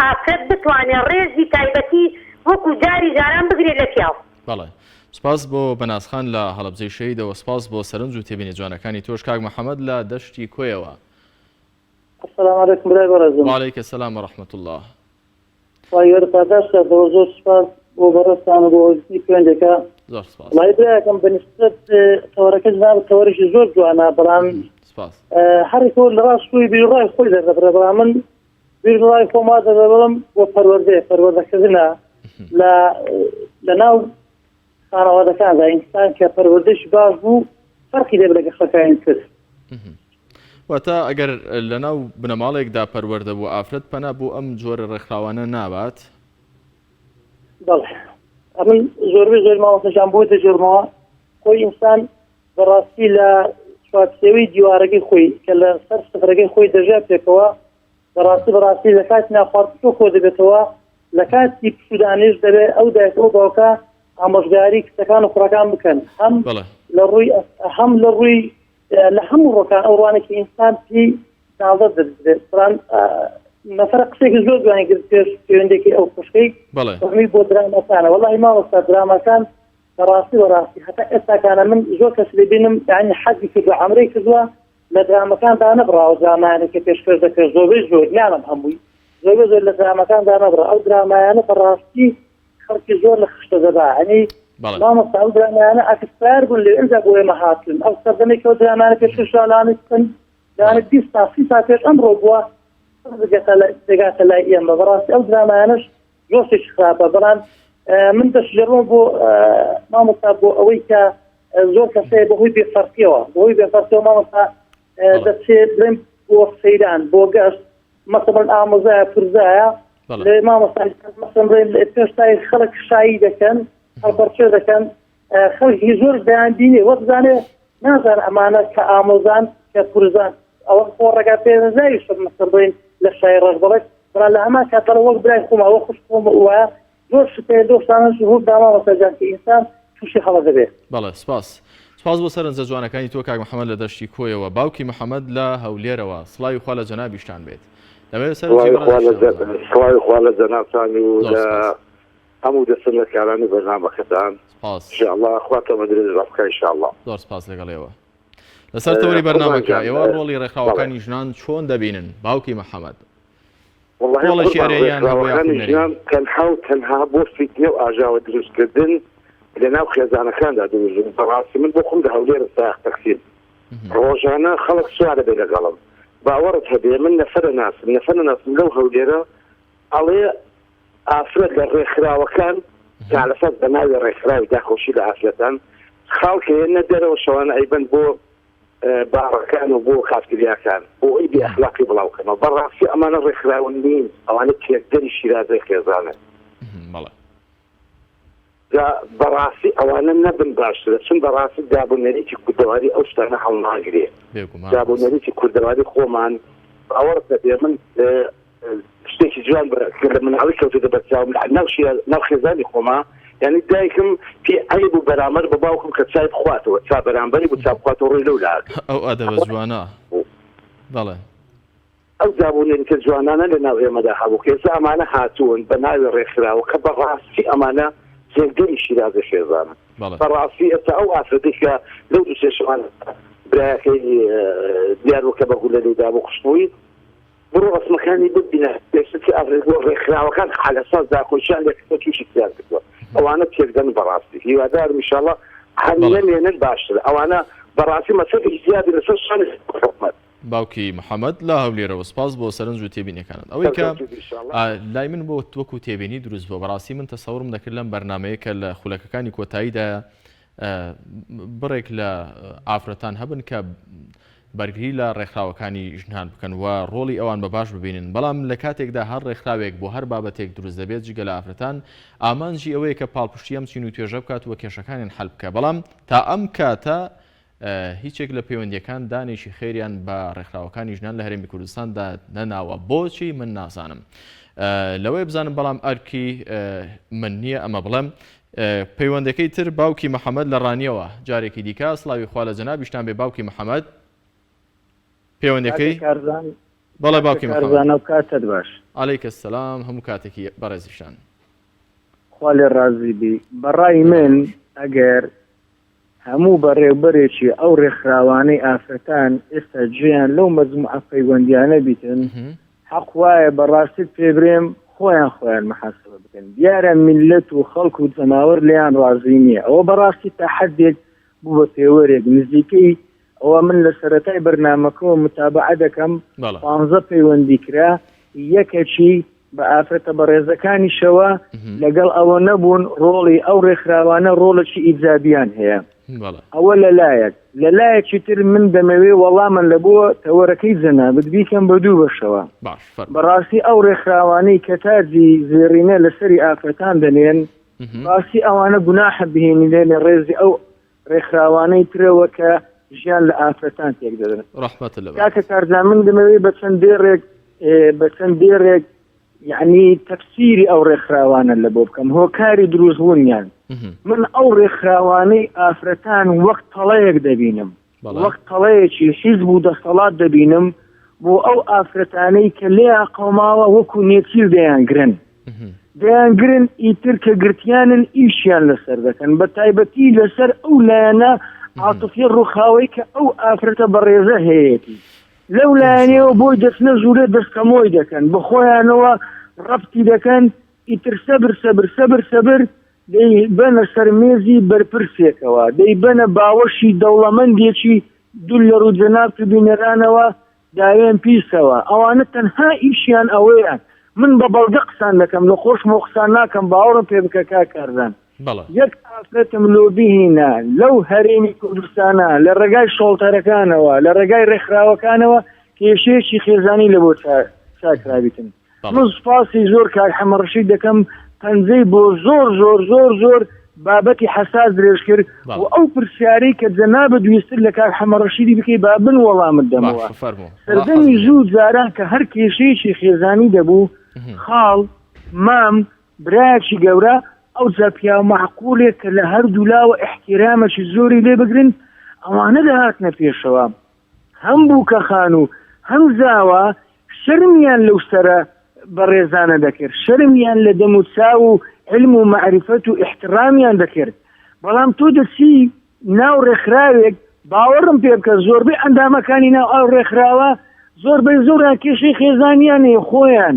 ئافرەت بتوانێ ڕێزی تایبەتی وەکو جاری جاران بگرێ لە پیاو. بەڵێ. سپاس بۆ بەناز خان لە هەڵەبجەی شەهیدەوە، سپاس بۆ سەرنج و تێبینی جوانەکانی تۆش کاک محەمەد لە دەشتی کۆیەوە. السلام علیکم برای بەڕێزم. وعلیک السلام و رحمة اللە. خوای گەورە پاداشت کاتەوە زۆر سوپاس بۆ بەڕێزتان و بۆ وەرگرتنی پەیوەندیەکە. زۆر سپاس. وەڵایی برایەکەم بە نیسبەت تەوەرەکە جنابت تەوەرێکی زۆر جوانە بەڵام سپاس. هەرێکەوە لە ڕاست خۆی بیروڕای خۆی دەردەبڕێ بەڵام من بیروڕای خۆم وا دەردەبڕم بۆ پەروەردەیە پەروەردەکردنە لە لە ناو خانەوادەکاندا ئینسان کە پەروەردەش باش بوو فەرقی دەبێت لەگەڵ خەڵکانی تر. واتە ئەگەر لەناو بنەماڵێکدا پەروەردە بوو ئافرەت پەنا بۆ ئەم جۆرە ڕێکخراوانە نابات؟ بەڵێ ئەمن زۆربەی زۆر مامۆستاجان بۆ دەگێڕمەوە خۆی ئینسان بەڕاستی لە چوارچێوەی دیوارەکەی خۆی کە لە سەر سفرەکەی خۆی دەژیا پێکەوە بەڕاستی بەڕاستی لە کاتی ناخواردن تۆ کۆ دەبێتەوە لە کاتی پشوودانیش دەبێت ئەو دایک ئەو باوکە ئامۆژگاری کچەکان و کوڕەکان بکەن هەم لە ڕووی هەم لە ڕووی لە هەموو ڕۆکان ئەو ڕوانێکی ئینسان پێی داڵدە دەدرێت بەڵام نەفرە قسێکی زۆر جوانی کرد پێش پەیوەندێکی ئەو خوشکەی بەڵێ بۆ درامەکانە وەڵی مامۆستا درامەکان بەڕاستی بەڕاستی هەتا ئێستاکانە من زۆر کەس دەبینم یعنی حەجی کردووە عەمرەی کردووە لە درامەکان دانەبڕاوە درامایانە کە پێشکەش دەکرێت زۆربەی زۆر ناڵم هەمووی زۆربەی زۆر لە درامەکان دانەبڕا ئەو درامایانە بەڕاستی خەڵکی زۆر لە خشتە دەبا ئەنی مامۆستا ئەو درامایانە ئەکسپایەر بوون لێ ئینجا بۆ ئێمە هاتوون ئەو سەردەمێک ئەو درامانە پێشکەش لەوانە بکەن لەوانە 20 تا 30 سال پێش ئەمڕۆ بووە دەگاتە لای ئێمە بەڕاستی ئەو درامایانەش زۆر شتێکی خراپە بەڵام من دەشگەڕمەوە بۆ مامۆستا بۆ ئەوەی کە زۆر کەس هەیە بەهۆی بێفەرقیەوە بەهۆی بێفەرقیەوە مامۆستا دەچێت بڵێم بۆ سەیران بۆ گەشت مەسەڵەن ئامۆزایە پرزایە مامۆستا مەسەڵەن بڵێن پێشتای خەڵک شایی دەکەن هەڵپەرچێ دەکەن خەڵکی زۆر دەیان بینێ وەک زانێ نازان ئەمانە کە ئامۆزان کە پورزان ئەوە خۆ ڕێگا پێ نەزاوی شت مەسەڵەن بڵێن لە شای ڕەش بەڵێ بەڵام لە هەمان کات دەڵێ وەک برای خۆمە وەک خوشک خۆمە وایە زۆر شت هەیە لەو شتانەش ڕوو دا مامۆستا گیان کە ئینسان تووشی هەڵە دەبێ. بەڵێ سپاس. سپاس بۆ سەرنجە جوانەکانی تۆ کاک محمد لە دەشتی کۆیەوە. باوکی محمد لە هەولێرەوە. سڵاوی خوا لە جەنابیشتان بێت. دەمەوێت سەرنجی سڵاوی خوا لە بەڕێزیشتان بزانم. سڵاوی خوا لە جەنابتان و زۆر لە سپاس. هەموو دەستەندەرکارانی بەرنامەکەتان. سپاس. ان شاء اللە خوا تەمەن درێژ بکا ان شاء اللە. زۆر سپاس لەگەڵ ئێوە. لەسەر تەوەری قوربان بەرنامەکە گیان ئێوە ڕۆڵی بەڵێ. ڕێکخراوەکانی ژنان چۆن دەبینن؟ باوکی محمد. وەڵاهی ڕۆڵێکی قوربان ئەرێنیان هەبوو یاخود ڕێکخراوەکانی نەرێنی؟ ژنان تەنها و تەنها بۆ فیتنە و ئاژاوە دروستکردن لە ناو خێزانەکاندا دروست بوون بەڕاستی من بۆ خۆم لە هەولێرم سایەق تەکسیم ڕۆژانە خەڵک سوارە بێ لەگەڵم باوەڕت هەبێ من نەفەرە ناسم نەفەرە ناسم لەو هەولێرە ئەڵێ ئافرەت لە ڕێکخراوەکان تا لەسەر بەناوی ڕێکخراوی داکۆکی لە ئافرەتان خاڵکە هێنە دەرەوە شەوانە ئەیبەن بۆ باڕەکان و بۆ کافتریاکان بۆ ئەوەی بێ ئەخلاقی بڵاو کەنەوە بەڕاستی ئەمانە ڕێکخراون نین ئەوانە تێکدەری شیرازەی خێزانن. بەڵێ. جا بەڕاستی ئەوانە نەبن باشترە چون بەڕاستی داب و نەریتی کوردەواری ئەو شتانە هەڵناگرێ بێگومان داب و ڕاستە. نەریتی کوردەواری خۆمان باوەڕت نەبێ من شتێکی جوان بە کە لە مناڵی کەوتۆتە بەرچاوم لە ناو شیرا ناو خێزانی خۆما یانی دایکم پێی عەیب بوو بەرامبەر بە باوکم کە چای بخواتەوە چا بەرامبەری بوو چا بخواتەوە ڕووی لەو لا ئەکرد ئەو ئەدەبە جوانە بەڵێ. ئەو داب و نەریتە جوانانە لە ناو ئێمەدا هەبوو کە ئێستا ئەمانە هاتوون بە ناوی ڕێکخراوە کە بە ڕاستی ئەمانە تێکدەری شیرازەی خێزانن بەڵێ. بە ڕاستی ئێستا ئەو ئافرەتەی کە لەو دوو سێ شەوانە برایەکەی دیار بوو کە بە گولە لێی دابوو کوشتبووی بڕۆ ڕەسمەکانی ببینە پێشتر چ ئافرەت بووە ڕێکخراوەکان حالەساز داکۆکیان لێکردوە توشی تیان کردوە ئەوانە تێکدەن بەڕاستی هیوادارم ئیشاڵا هەر نەمێنن باشترە ئەوانە بەڕاستی مەسرەفێکی زیادی لەسەر شانی حکومەت. باوکی محمد لە هەولێرەوە سپاس بۆ سەرنج و تێبینیەکانت ئەوەی کە لای من بۆ وەکو تێبینی دروست بووە بەڕاستی من تەسەورم دەکرد لەم بەرنامەیە کە لە خولەکەکانی کۆتاییدا بڕێک لە ئافرەتان هەبن کە بەرگری لە ڕێکخراوەکانی ژنان بکەن و ڕۆڵی ئەوان بە باش ببینن، بەڵام لە کاتێکدا هەر ڕێکخراوێک بۆ هەر بابەتێک دروست دەبێت جگە لە ئافرەتان ئامانجی ئەوەیە کە پاڵپشتی ئەم چین و توێژە بکات و کێشەکانیان حەل بکە بەڵام تا ئەم کاتە هیچێک لە پەیوەندیەکان دانێکی خێریان بە ڕێکخراوەکانی ژنان لە هەرێمی کوردستاندا نەناوە بۆچی من نازانم لەوەی بزانم بەڵام ئەرکی من نییە ئەمە بڵێم پەیوەندەکەی تر باوکی محەمەد لە ڕانیەوە جارێکی دیکە سڵاوی خوا لە جەنابیشتان بێ باوکی محەمەد پەیوەندەکەی بەڵێ باوکی محەمەد کارزانە و کاتت باش. علیک السلام هەموو کاتێکی بەڕێزیشتان. خوا لێ ڕازی بی بەڕای من. ئەگەر هەموو بەڕێوبەرێکی ئەو ڕێکخراوانەی ئافرەتان ئێستا جێیان لەو مەجموعە پەیوەندیانە بیتن حەق وایە بە ڕاستیت پێ برێم خۆیان خۆیان محاسبە بکەن دیارە میللەت و خەڵک و جەماوەر لێیان ڕازی نییە ئەوە بەڕاستی تا حەدێک بوو بە پێوەرێک نزیکەی ئەوە من لە سەرەتای بەرنامەکەوە متابعە دەکەم پانزە پەیوەندی کرا یەکەکی بە ئافرەتە بەڕێزەکانیشەوە لەگەڵ ئەوە نەبوون ڕۆڵی ئەو ڕێکخراوانە ڕۆڵێکی ئیجابیان هەیە ئەوە لەلایەک لەلایەکی تر من دەمەوێ وەڵامن لە بۆ تەوەرەکەی جەنابت بیکەم بە دوو بەشەوە بەڕاستی ئەو ڕێکخراوانەی کە تاجی زێڕینە لەسەری ئافرەتان دەنێن ڕاستی ئەوانە گوناحە بهێنی لێ لە ڕێزی ئەو ڕێکخراوانەی ترەوە کە ژیان لە ئافرەتان تێک دەدەن. ڕەحمەتت لەبەر. کاکە کارزان من دەمەوێت بە چەند دێڕێک بە چەند دێڕێک یعنی تەفسیری ئەو ڕێکخراوانە لە بۆ بکەم هۆکاری دروستبوونیان من ئەو ڕێکخراوانەی ئافرەتان وەک تەڵەیەک دەبینم وەک تەڵەیەکی حیزب و دەسەڵات دەبینم بۆ ئەو ئافرەتانەی کە لێیان قەوماوە وەکو نێچیر دەیانگرن دەیانگرن ئیتر کە گرتیانن ئیشیان لەسەر دەکەن بە تایبەتی لەسەر ئەو لایەنە عاتفی ڕووخاوەی کە ئەو ئافرەتە بەڕێزە هەیەتی لەو لایەنەوە بۆی دەچنە ژوورێ دەستەمۆی دەکەن بە خۆیانەوە ڕەبتی دەکەن ئیتر سەبر سەبر سەبر سەبر دەیبەنە سەر مێزی بەرپرسێکەوە، دەیبەنە باوەشی دەوڵەمەندێکی دوور لە ڕوو جەنابت و بینەرانەوە داوێن پیسەوە. ئەوانە تەنها ئیشیان ئەوەیە، من بە بەڵگە قسان دەکەم، لە خۆشمەوە قسان ناکەم، باوەڕم پێ بکە کاک کارزان. یەک ئافرەتم لۆ بهینە لەو هەرێمی کوردستانە لە ڕێگای شۆڵتەرەکانەوە، لە ڕێگای ڕێکخراوەکانەوە کێشەیەکی خێزانی لە بۆ چاکرابیتن. من سوپاسی زۆر کاک حەمە ڕەشید دەکەم پەنجەی بۆ زۆر زۆر زۆر زۆر بابەتی حەساس درێژ کرد و ئەو پرسیارەی کە جەنابت ویستت لە کاک حەمە ڕەشیدی بکەی با من وەڵامت دەمەوە سەردەمی زوو جاران کە هەر کێشەیەکی خێزانی دەبوو خاڵ مام برایەکی گەورە ئەوجا پیاو مەعقولێک کە لە هەردوو لاوە ئیحتیرامێکی زۆری لێ بگرن ئەوانە دەهاتنە پێشەوە هەم بووکەخان و هەم زاوا شەرمیان لەو سەرە بەڕێزانە دەکرد، شەرمیان لە دەموچاو و عیلم و مەعریفەت و ئیحتڕامیان دەکرد، بەڵام تۆ دەچی ناو ڕێکخراوێک، باوەڕم پێ بکە زۆربەی ئەندامەکانی ناو ئەو ڕێکخراوە زۆربەی زۆریان کێشەی خێزانیان هەیە خۆیان،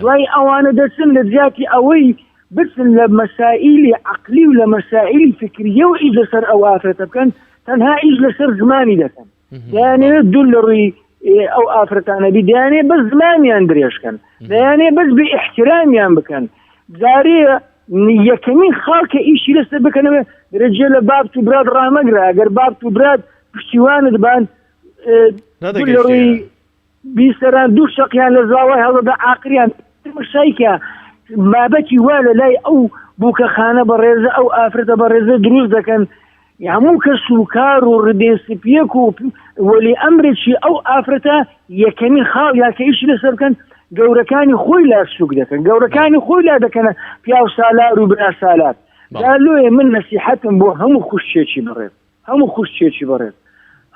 دوای ئەوانە دەچن لە جیاتی ئەوەی بچن لە مەسائیلی عەقلی و لە مەسائیلی فکریەوە ئیش لەسەر ئەو ئافرەتە بکەن، تەنها ئیش لەسەر زمانی دەکەن. دەیانەوێت دوور لە ڕووی ئەو ئافرەتانە بی دەیانێ بەس زمانیان درێژکەن دەیانێ بەس بێ احترامیان بکەن جارێ یەکەمین خاڵ کە ئیشی لەسەر بکەنەوە درەجێ لە بابت و برات ڕامەگرە ئەگەر بابت و برات پشتیوانت بان دوور لە ڕووی بیسەران دوو شەقیان لە زاوای هەڵدەدا ئاقریان شایکە بابەتی وا لە لای ئەو بووکەخانە بەڕێزە ئەو ئافرەتە بەڕێزە دروست دەکەن هەموو کەس و کار و ڕدێن سپیەک و وەلی ئەمرێکی ئەو ئافرەتە یەکەمین خاڵ یا کە ئیشی لەسەر بکەن گەورەکانی خۆی لا سوک دەکەن گەورەکانی خۆی لا دەکەنە پیاو سالار و برا سالار لۆیە من نەسیحەتم بۆ هەموو خوشکێکی بەڕێز هەموو خوشکێکی بەڕێز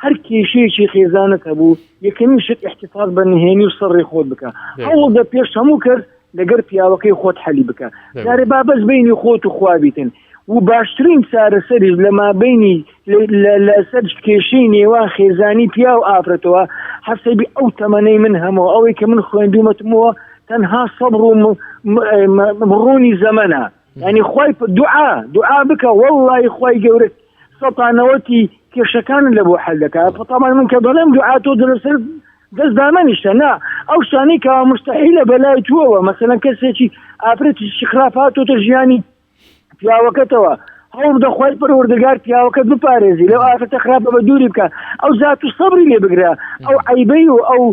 هەر کێشەیەکی خێزانت هەبوو یەکەمین شت احتفاظ بە نهێنی و سڕی خۆت بکە هەوڵدە پێش هەموو کەس لەگەر پیاوەکەی خۆت حەلی بکە جارێ با بەس بینی خۆت و خوا بیتن و باشترین چارەسەریش لە مابینی لەسەر کێشەی نێوان خێزانی پیا و ئافرەتەوە حەسەبی ئەو تەمەنەی من هەموو ئەوەی کە من خوێندومەتمەوە تەنها سەبر و ڕوونی زەمەنە ینی خی دوعا دوعا بکە وەڵی خی گەورە سەتانەوەتی کێشەکانت لە بۆ حل دەکات فەتامان من کە دەڵێم دوعا تۆ لەسەر دەست دامەنیشتە نا ئەو شتانەی کەوا مستحیلە بەلای توەوە مەسەلەن کەسێکی ئافرەتێکی خراپ هاتۆتە ژیانی پیاوەکەتەوە هەوڵ بدە خوای پەروەردگار پیاوەکەت بپارێزی لەو ئافرەتە خراپە بە دووری بکە ئەو زات و سەبری لێ بگرە ئەو عیبەی و ئەو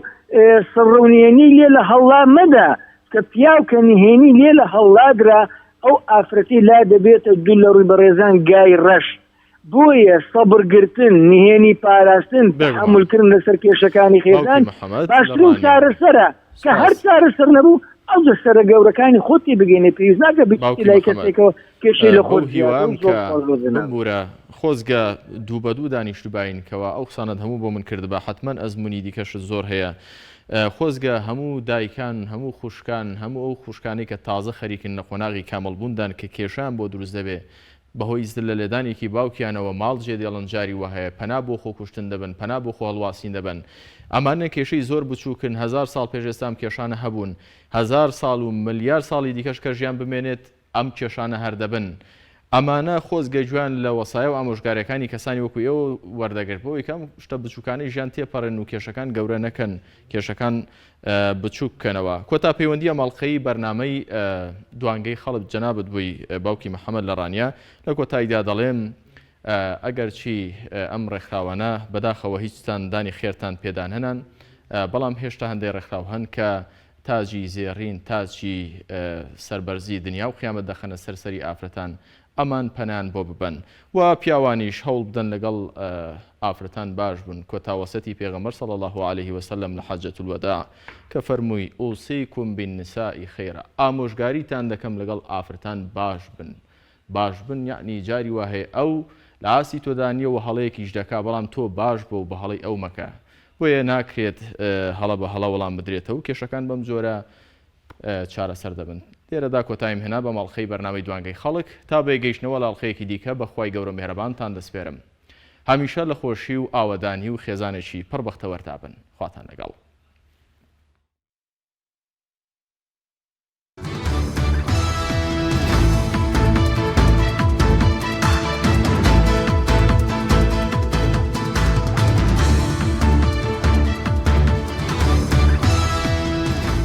سڕونێنی لێ لە هەڵا مەدە کە پیاو کە نهێنی لێ لە هەڵادرا ئەو ئافرەتی لا دەبێتە دوو لە ڕووی بەڕێزان گای ڕەش بۆیە سەبر گرتن، نهێنی پاراستن، تەحەمول کردن لەسەر کێشەکانی خێزان باشترین چارەسەرە کە هەر چارەسەر نەبوو ئەوجا سەرە گەورەکانی خۆت تێ بگەینە پێویست ناکە بچیت لای کەسێکەوە کێشەی لە خۆت هیوام کە بمبورە خۆزگە دوو بە دوو دانیشتباین کەوا ئەو قسانەت هەموو بۆ من کردبا حەتمەن ئەزمونی دیکەشت زۆر هەیە خۆزگە هەموو دایکان هەموو خوشکان هەموو ئەو خوشکانەی کە تازە خەریکن لە قۆناغی کامڵبووندان کە کێشەیان بۆ دروست دەبێ. بەهۆی زلە لێدانێکی باوکیانەوە ماڵ جێدێڵن جاری وەهەیە پەنا بۆ خۆکوشتن دەبەن پەنا بۆ خۆهەڵواسین دەبەن ئەمانە کێشەی زۆر بچوکن هەزار ساڵ پێش ئێستا ئەم کێشانە هەبوون هەزار ساڵ و ملیار ساڵی دیکەش کە ژیان بمێنێت ئەم کێشانە هەر دەبن. ئەمانە خۆزگە گوێیان لە وەسایە و ئامۆژگاریەکانی کەسانی وەکو ئێوە وەردەگرت بۆ ئەوەی کە ئەم شتە بچوکانەی ژیان تێپەڕێنن و کێشەکان گەورە نەکەن، کێشەکان بچوک بکەنەوە. کۆتا پەیوەندی ئەم ئەڵقەی بەرنامەی دوانگەی خەڵک جەنابت بووی باوکی محەمەد لە ڕانیە. لە کۆتاییدا دەڵێم ئەگەرچی ئەم ڕێکخراوانە بەداخەوە هیچتان دانی خێرتان پێدانەنان، بەڵام هێشتا هەندێ ڕێکخراو هەن کە تاجی زێڕین، تاجی سەربەرزی دنیا و قیامەت دەخەنە سەر سەری ئافرەتان، ئەمان پەنایان بۆ ببەن و پیاوانیش هەوڵ بدەن لەگەڵ ئافرەتان باش بن، کۆتا وەسیەتی پێغەمبەر صلی اللە علیه وسلم لە حجە الوداع کە فەرمووی، اوصیکم بالنساء خیرا، ئامۆژگاریتان دەکەم لەگەڵ ئافرەتان باش بن، باش بن یەعنی جاری وا هەیە ئەو لە ئاستی تۆدا نیە و هەڵەیەکیش دەکا بەڵام تۆ باش بە و بە هەڵەی ئەو مەکە بۆیە ناکرێت هەڵە بە هەڵە وەڵام بدرێتەوە کێشەکان بەم جۆرە چارەسەر دەبن. لێرەدا کۆتاییم هێنا بەم ئەڵقەی بەرنامەی دوانگەی خەڵک تا بەیەکگەیشتنەوە لە ئەڵقەیەکی دیکە بە خوای گەورە میهرەبانتان دەسپێرم هەمیشە لە خۆشی و ئاوەدانی و خێزانێکی پڕ بەختەوەردا بن خواتان لەگەڵ.